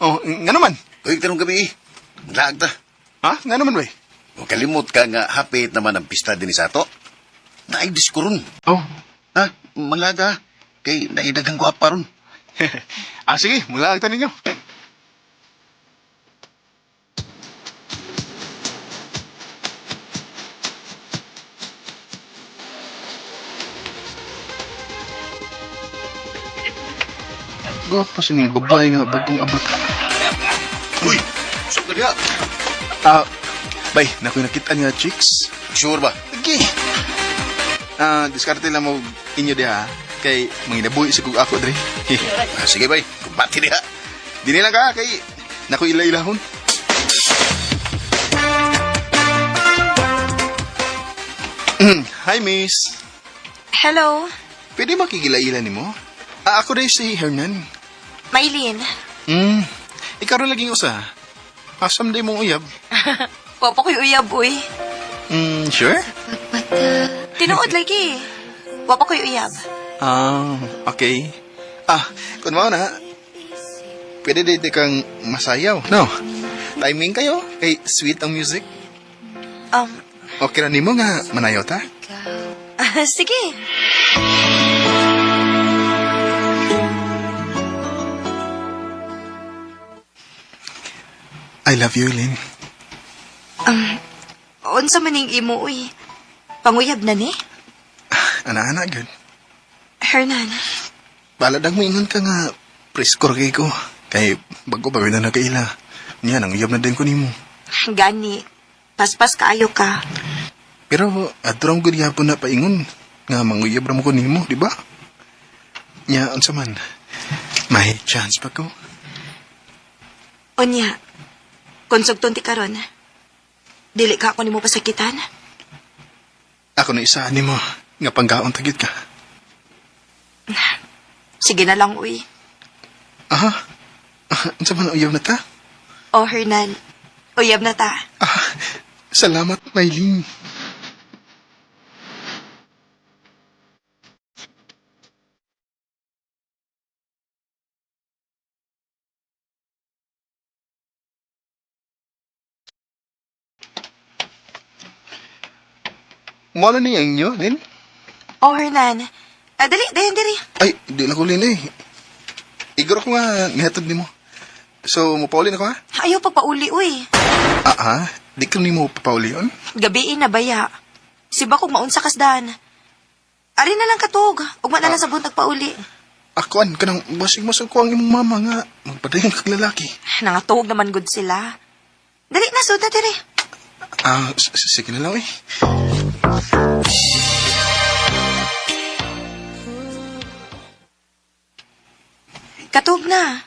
Oh, nga naman. Uy, tanong gabi eh. Laag ta. Ha? Nga naman bay? O kalimot ka nga, hapit naman ang pista din sa ato. Naay disko ron. Oh. Ha? Malaga. Kay naidagang ko apa ron. Ah, sige, mula agta ninyo. Gwapo sa niyang babae nga bagong abot. Uy! Saan ka diha? Ah, bay, nakoy nakita niya chicks. Sure ba? Lagi. Ah, diskarte lang mo inyo diha. Kay manginabuhi sa kog ako dre. Ah, sige, bay. Kumbati diha. Dili lang ka kay nakoy ila-ilahon. Hi, miss. Hello, Pwede makigila-ila nimo? Ah, ako rin si Hernan. Maylin. Ikaw rin laging usa. Asam day mong uyab. Wa pa ko'y uyab, uy. Sure? Tinuod lagi. Wa pa ko'y uyab. Ah, okay. Ah, kung mao na, pwede dito kang masayaw. No? Timing kayo, kay sweet ang music. Okay ra nimo nga manayaw ta? Sige. I love you, Eileen. Unsa man ning imo, uy. Panguyab na ni? Ana-ana, good. Hernan, Baladag mo ingon ka nga, preskor kay ko. Kay bago pa na nakaila. Niya, nang uyab na din ko nimo. gani. Paspas kaayo ka. Pero adto gud gyapon na paingon nga manguyab ra mo ko nimo, di ba? Nya unsa man? May chance pa ko. Unya, kung sugton ti karon. Dili ka ako nimo pasakitan? Ako na isa nimo nga panggaon tagit ka. Sige na lang, uy. Aha. Unsa man uyaw na ta? Oh, Hernan. Uyab na ta. Ah, salamat, Maylin. Mano ni ang inyo, Lin? Oh, Hernan. Ah, dali, dayon diri. Ay, di na ko, Lin, eh. Igor ko nga, nihatod nimo. So, mupaulin ako, ha? Ayaw pagpauli, uy. Ah, ah? Di ka nimo papaulion? Gabiin na baya. Siba kung maunsa kasdan. Ari na lang katog. Ugma na lang sa buntag pauli. Akuan, kanang basig mo sa ko ang imong mama nga. Magpadayon kag lalaki. Nangatuog naman gud sila. Dali na, sud na diri. Ah, sige na lang, eh. Katog na.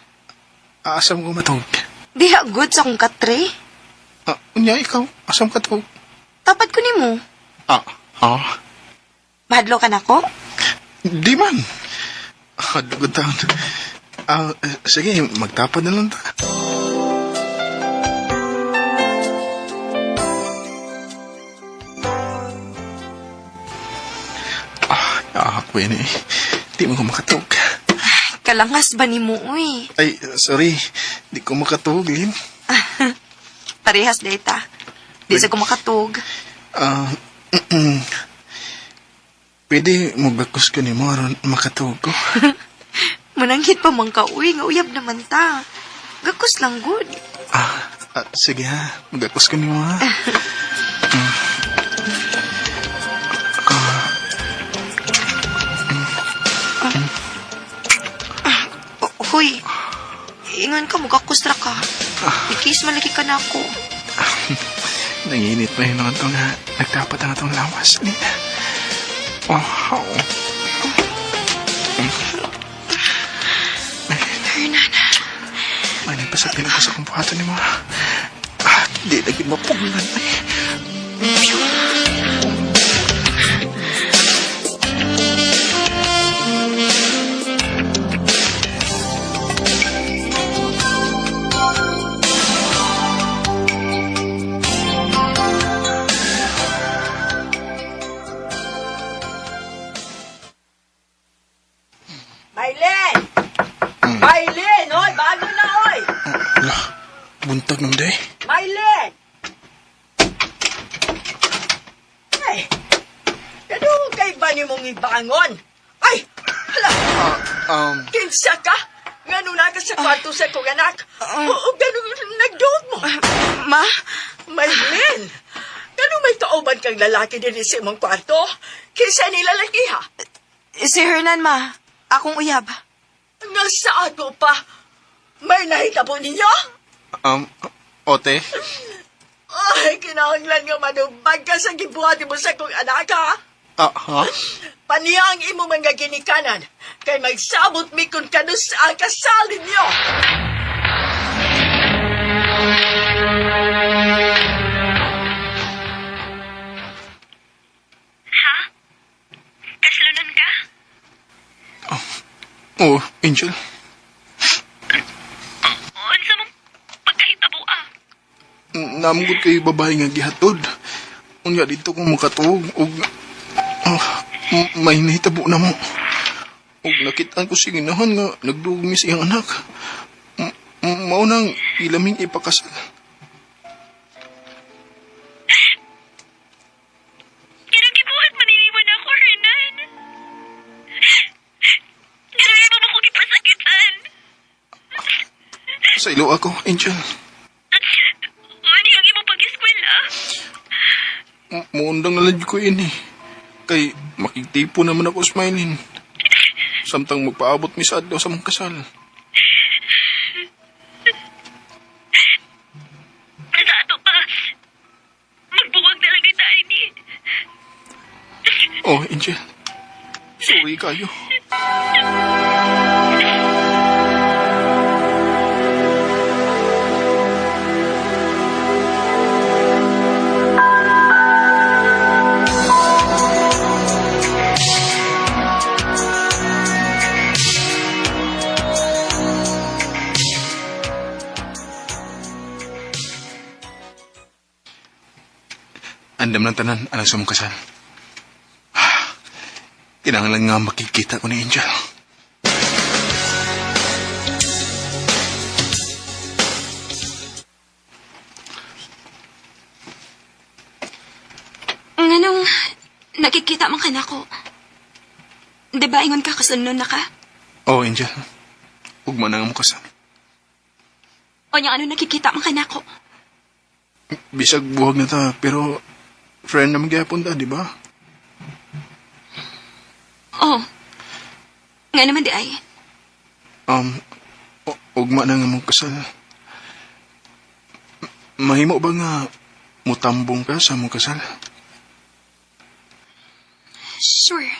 Asam ko matog. Diha good sa kong katre. Ah, unya ikaw, asam ka tog. Tapad ko nimo. Ah, ah. Mahadlo ka nako? Di man. Ah, dugod taon. Ah, sige, magtapad na lang ta. Ah, ako yun eh. Di mo ko makatog. Kalangas ba nimo, uy? Ay, sorry. Di ko makatog, Lin. Parehas data. Di sa ko makatog. Ah, pwede magakos ko ni mo aron makatog ko. Mananghit pa man ka, uy. Nga uyab naman ta. Gakos lang good. Ah, ah, sige ha. Magakos ko ni mo ha. Oh, huy. Ingon ka, mugakos ra ka. Ikis malaki ka na ako. Nanginit pa yun naman itong nagtapat ang atong lawas. Nina. Oh, Hernan. May nagpasapin ako sa kumpuhato ni mo. Ah, di lagi mapugnan. Ay. Maylin! Maylin! Oy, bago na, oy! Ala, buntag naman day. Maylin! Ay, ano kay ba ni mong ibangon? Ay, hala, kinsa ka? Ngano na ka sa kwarto sa kong anak? Oo, ganun nagduot mo. Ma? Maylin! Ganun may kauban kang lalaki din sa imong kwarto? Kinsa ni lalaki ha? Si Hernan, ma. Akong uyab. Nga sa ako pa? May nahitabo ninyo? Ote? Ay, kinahanglan nga manubag ka sa gibuhat mo sa kong anak, ha? Ah, ha? Paniyang imo mga ginikanan, kay magsabot mi kung kanus ang kasal ninyo. Kasalonan ka? Oh, Angel. Unsa mong pagkahitabo ah? Namugod kay babae nga gihatod. Unya dito ko makatuog og may nahitabo na mo. Og nakitaan ko si ginahan nga nagduog mi sa iyang anak. Mao nang ilaming ipakasal. Ganang gibuhat maniniwan ako, Hernan. Ganang mo ko gipasakitan. Sa ilo ako, Angel. Ano ang imong pag-eskwela? Muundang na lang ko ini. Kay makigtipo naman ako smiling. Samtang magpaabot mi sa adlaw sa mong kasal. Nasa ato pa. Magbuwag na lang kita, ini. Oh, Angel. Sorry kayo. Andam ng tanan, alang sa mong kasal. Kinahanglan nga makikita ko ni Angel. Nganong nakikita man ka nako? Di ba ingon ka kasunod na ka? Oh, Angel. Ugma na nga mo kasal. O niya ano nakikita man ka nako? Bisag buhag na ta, pero friend naman gihapon ta, di ba? Oh. Nga naman di ay. Ugma na nga mong kasal. Mahimo ba nga mutambong ka sa mong kasal? Sure.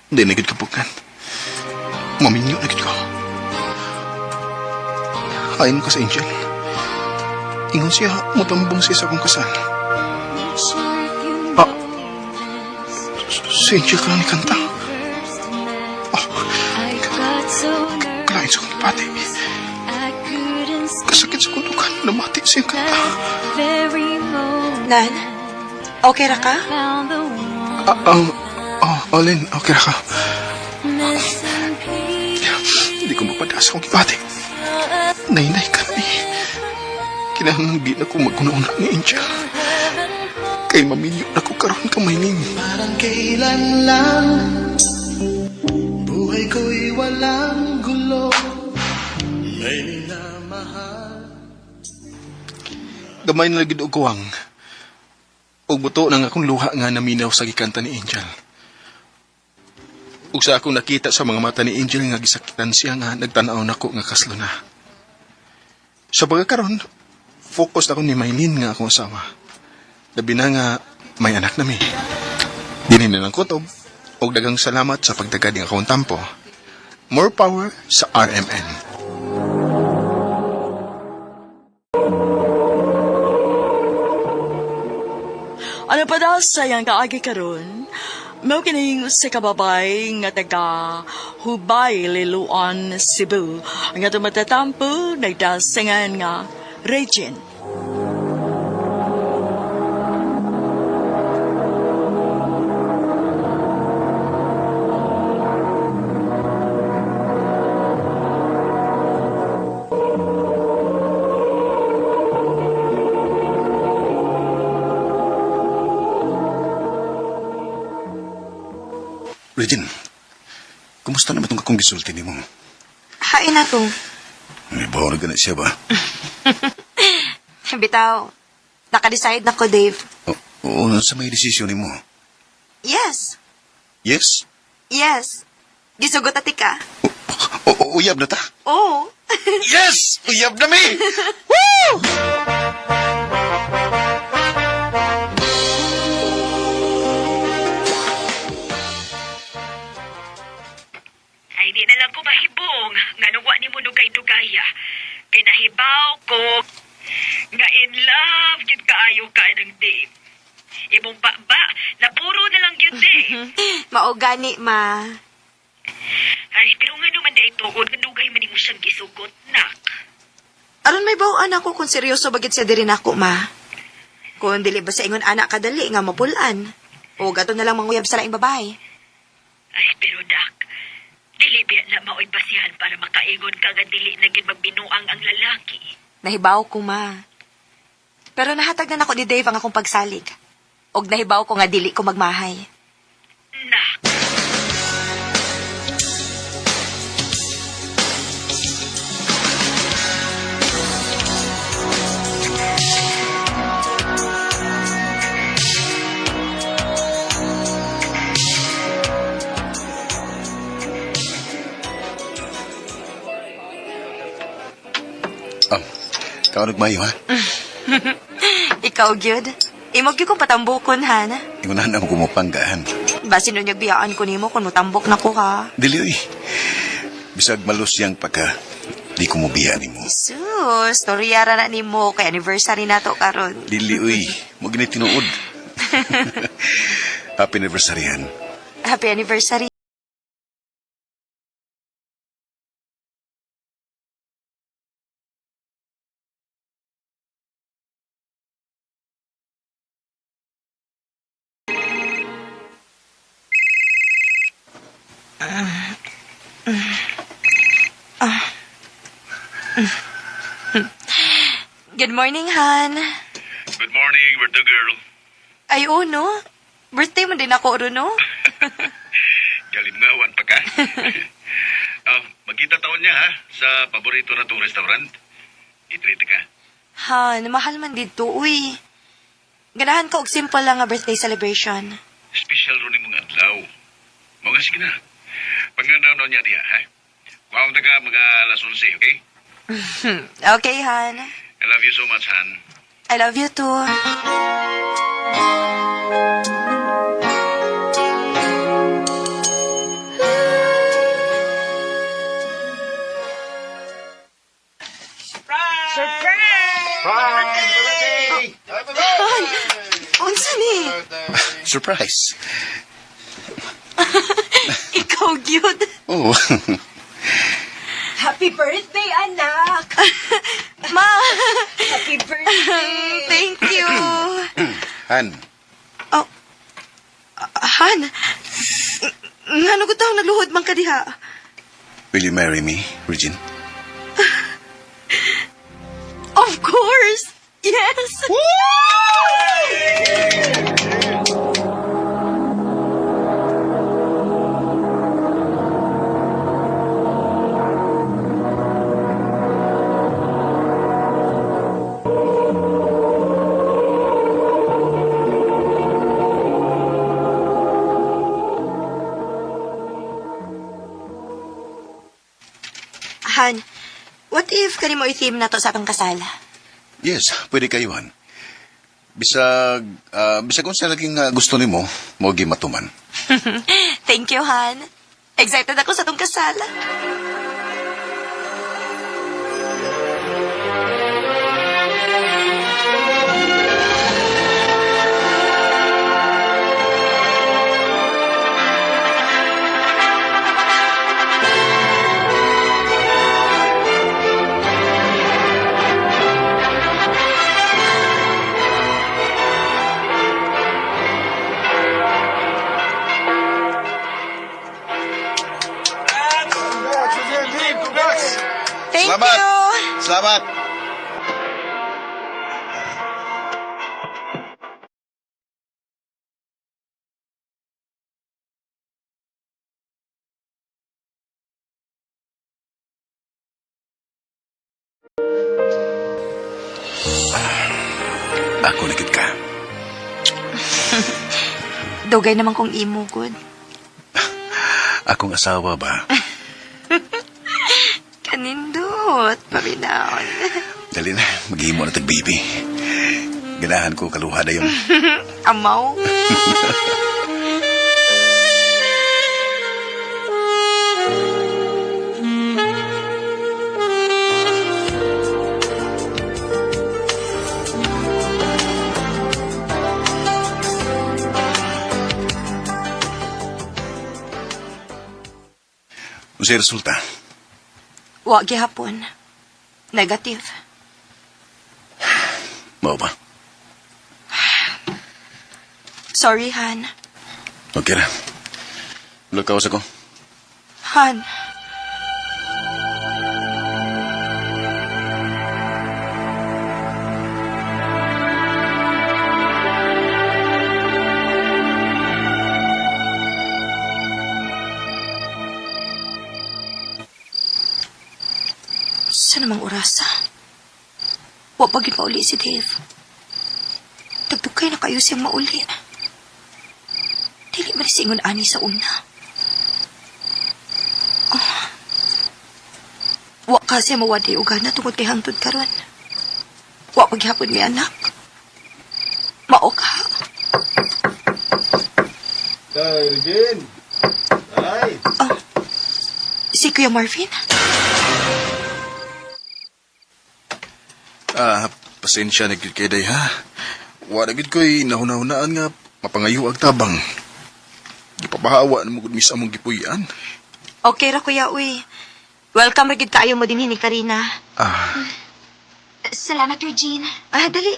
Hindi na gud kapukan. Maminyo na gud ko. Ayon ka sa Angel. Ingon siya, mutambong siya sa akong kasal. Ah, si Angel ka lang ni kanta. Oh, kalain sa akong pati. Kasakit sa kutukan, namati siya kanta. Nan, okay ra ka? Ah, oh, Olin, okay ra ka. Hindi ko mapada sa akong gibati. Nainay ka na eh. Kinahanglan di na ko maguna-una ni Angel. Kay maminyo na ko karon ka mahiling. Parang kailan lang buhay ko'y walang gulo. May minamahal. Gamay na lagi og kuwang. Og buto nang akong luha nga naminaw sa gikanta ni Angel. Ug sa akong nakita sa mga mata ni Angel nga gisakitan siya nga nagtan-aw nako nga kaslo na. Sa pagkakaron, focus ako ni Maylin nga akong asawa. Labi na nga may anak na mi. Dili na lang kutob og daghang salamat sa pagdagad ng akong tampo. More power sa RMN. Ano pa daw sayang kaagi karon? Mao kining sa kababay nga taga Hubay, Liloan, Cebu. Nga tumatatampo, nagdasingan nga Regine. Regine, kumusta naman itong akong gisulti nimo? Hain na to. May bawal na siya ba? Bitaw, naka-decide na ko, Dave. Oo, sa may desisyon nimo. Yes, Yes? yes. Gisugot ati ka. O, uyab na ta? Oo. Yes! Uyab na mi! Ay, di na lang ko mahibong. Nga nung wa ni mo dugay-dugaya. Kay nahibaw ko. Nga in love, gyud kaayo ka ng Dave. Imong baba, napuro na lang gyud Dave. Mao gani, ma. Ay, pero nga naman dahil tuod, nga dugay man nimo siyang gisugot, nak. Aron may bawaan ako kung seryoso bagit siya diri nako, ma. Kung dili ba sa ingon anak kadali nga mapulan. O gato na lang manguyab sa laing babae. Ay, pero dak, dili biya na maoy basihan para makaingon ka nga dili na gyud magbinuang ang lalaki. Nahibaw ko, ma. Pero nahatag na nako ni Dave ang akong pagsalig. Og nahibaw ko nga dili ko magmahay. Nak, Ikaw nagmayo, ha? Ikaw, gyud. Imog gyud kong patambukon, han. Ingunahan na mo kumupanggahan. Basin nun biyaan ko nimo kung motambok na ko, ha. Dili, oy. Bisag malus yang pagka, di ko mubiya nimo. Sus, storya ra na nimo kay anniversary nato karon. Dili, oy. Mo gini tinuod. Happy anniversary, Han. Happy anniversary. Good morning, Han. Good morning, birthday girl. Ay, oh, no? Birthday mo din ako, ro, no? Galimgawan pa ka. Magkita taon niya ha, sa paborito na tong restaurant. I-treat ka. Han, mahal man dito, uy. Ganahan ka og simple lang nga birthday celebration. Special ro ni mga adlaw. Mga sige na. Panganaw na niya diha, ha? Kuhaon ta ka mga alas 11, okay? Okay, Han. I love you so much, Han. I love you too. Han, unsa ni? Surprise! Ikaw gyud. Oh. Happy birthday, anak! Ma, Happy birthday! thank you. Han, Oh, Han, ngano ko taong nagluhod man ka diha? will you marry me, Regine? Of course! Yes! Han, what if kani mo i-theme na to sa atong kasal? Yes, pwede kayo, Han. Bisag, bisag kung sa laging gusto nimo, mo matuman. Thank you, Han. Excited ako sa atong kasal. Thank Salamat! you! Salamat! Ako na gid ka. Dugay naman kong imo, good. Akong asawa ba? Kanindot, paminaon. Dali na, maghimo na tag baby. Ganahan ko kaluha na yun. Amaw. Unsay resulta? Wa gihapon. Negative. Mao ba? Sorry, Han. Okay ra. Lukaw sa ko. Han. Sa namang orasa? Wa pa gyud mauli si Dave. Tagdugay na kayo siyang mauli. Dili man singon ani sa una. Wa kasi mawadi og gana tungod kay hangtod karon. Wa paghapon mi anak. Mao ka. Day, Regine! Day! Oh, si Kuya Marvin? Pasensya na gyud kay day ha. Wa na gyud ko'y nahuna-hunaan nga mapangayo ang tabang. Makapahawa na mo gud mis among gipuy-an. Okay ra, kuya, uy. Welcome ra gid kaayo mo dinhi ni Karina. Ah, Salamat, Regine. Ah, dali.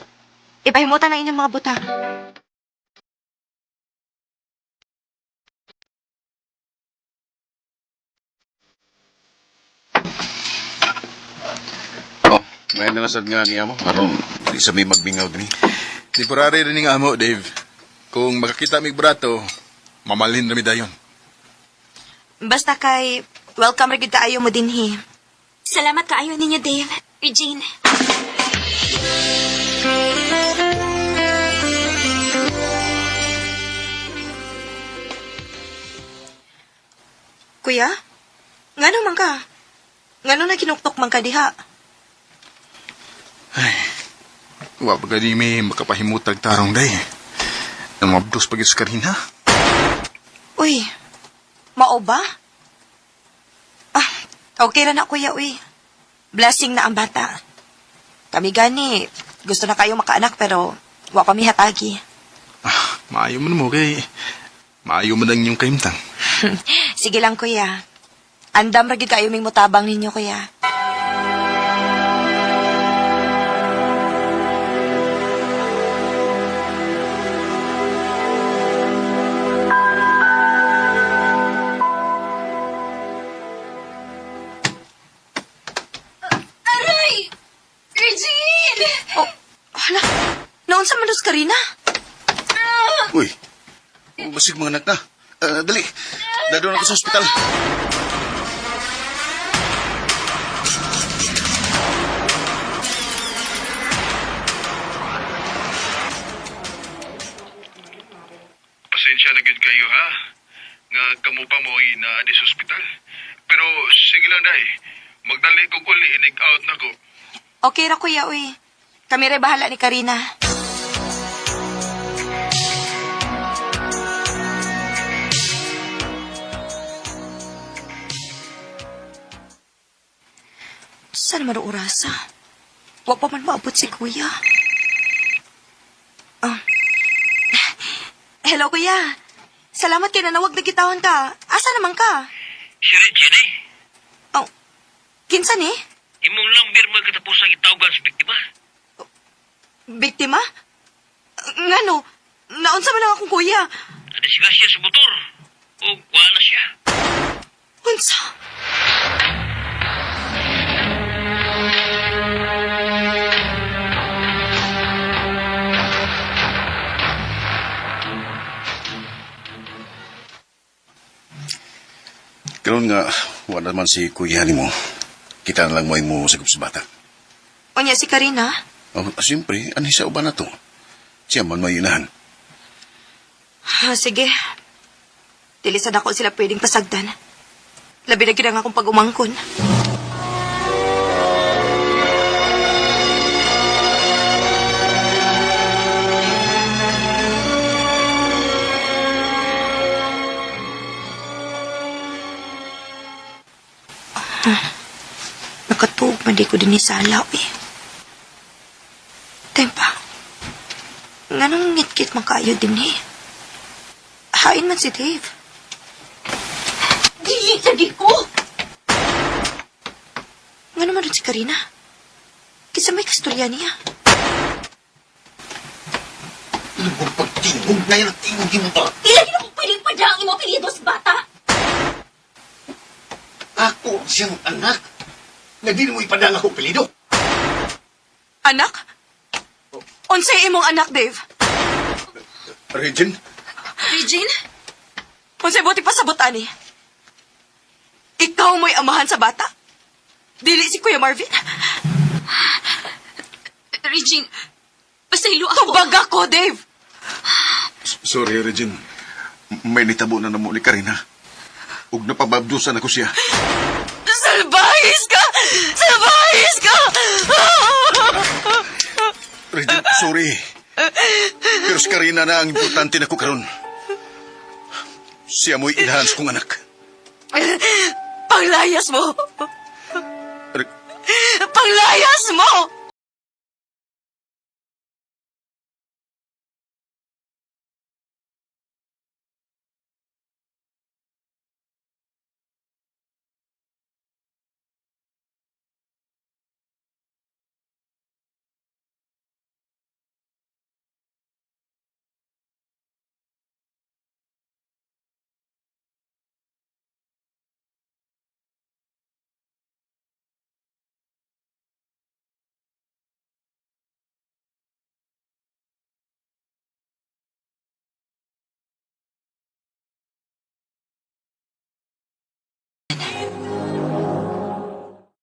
Ipahimutan ang inyong mga butang. Oh, may na sad nga niya mo. Aron, di sa may magbingaw dinhi. temporary rin nga amo, Dave. Kung makakita mig brato, mamalhin rami dayon. Basta kay welcome ra gid kaayo mo dinhi. Salamat kaayo ninyo, Dave. Regine. Kuya, ngano man ka? Ngano na kinuktok man ka diha? Wa pa gani may makapahimutag tarong day. Namabdos pa gyud sa Karina. Uy, mao ba? Ah, okay ra na kuya, uy. Blessing na ang bata. Kami gani, gusto na kayo makaanak pero wa pa mi hatagi. Ah, maayo man mo kay maayo man ang inyong kahimtang. Sige lang kuya. Andam ra gid kayo ming mutabang ninyo kuya. Aray! Regine! Oh, hala. Naunsa man dos Karina? Uy, basig mga anak na. Ah, dali, dadon ako sa ospital. Pasensya na gyud kayo ha. Nga kamo pa mo ay naa sa ospital. Pero sige lang day. Magdali kog uli inig out na ko. Okay ra kuya, uy. Kami ray bahala ni Karina. Saan man ang orasa? Wa pa man maabot si kuya. Ah. Hello, kuya. Salamat kay nanawag na gitawon ka. Asa naman ka? Si Regine eh. Oh, kinsa ni? Imong lamber mo katapusan gitawagan sa biktima. Biktima? Ngano? Naunsa man ang akong kuya? Nadisgrasya sa motor. O kuha na siya. Unsa? Karon nga, wala naman si kuya nimo. Kita na lang mo mo sagop sa bata. Unya si Karina? Oh, siyempre, anhi sa uban na to. Siya man may inahan. Ah, sige. Dili sad ako sila pwedeng pasagdan. Labi na gyud ang akong pag-umangkon. Ah, nakatuog man di ko din ni Salaw eh. Tempa, nganong ngit-ngit man kayo din eh. Hain man si Dave. Dili lagi ko! Nga naman rin si Karina. Kisa may kasturya niya. Imong pagtingog na yan ang tingog mo ba? Dili lagi ko pwedeng padang imong apelyido sa bata! Ako siyang anak. Nga di mo ipadang ako pilido. Anak? Unsay imong anak, Dave? Regine? Regine? Unsay buti pasabot ani? Ikaw mo'y amahan sa bata? Dili si Kuya Marvin? Regine, pasaylo ako. Tubag ako, Dave! Sorry, Regine. May nitabo na namo ni Karina. Ug napababdusan ako siya. Salbahis ka! Salbahis ka! Regine, sorry. Pero si Karina na ang importante na ko karon. Siya mo'y inahan sa kong anak. Panglayas mo! Re- Panglayas mo!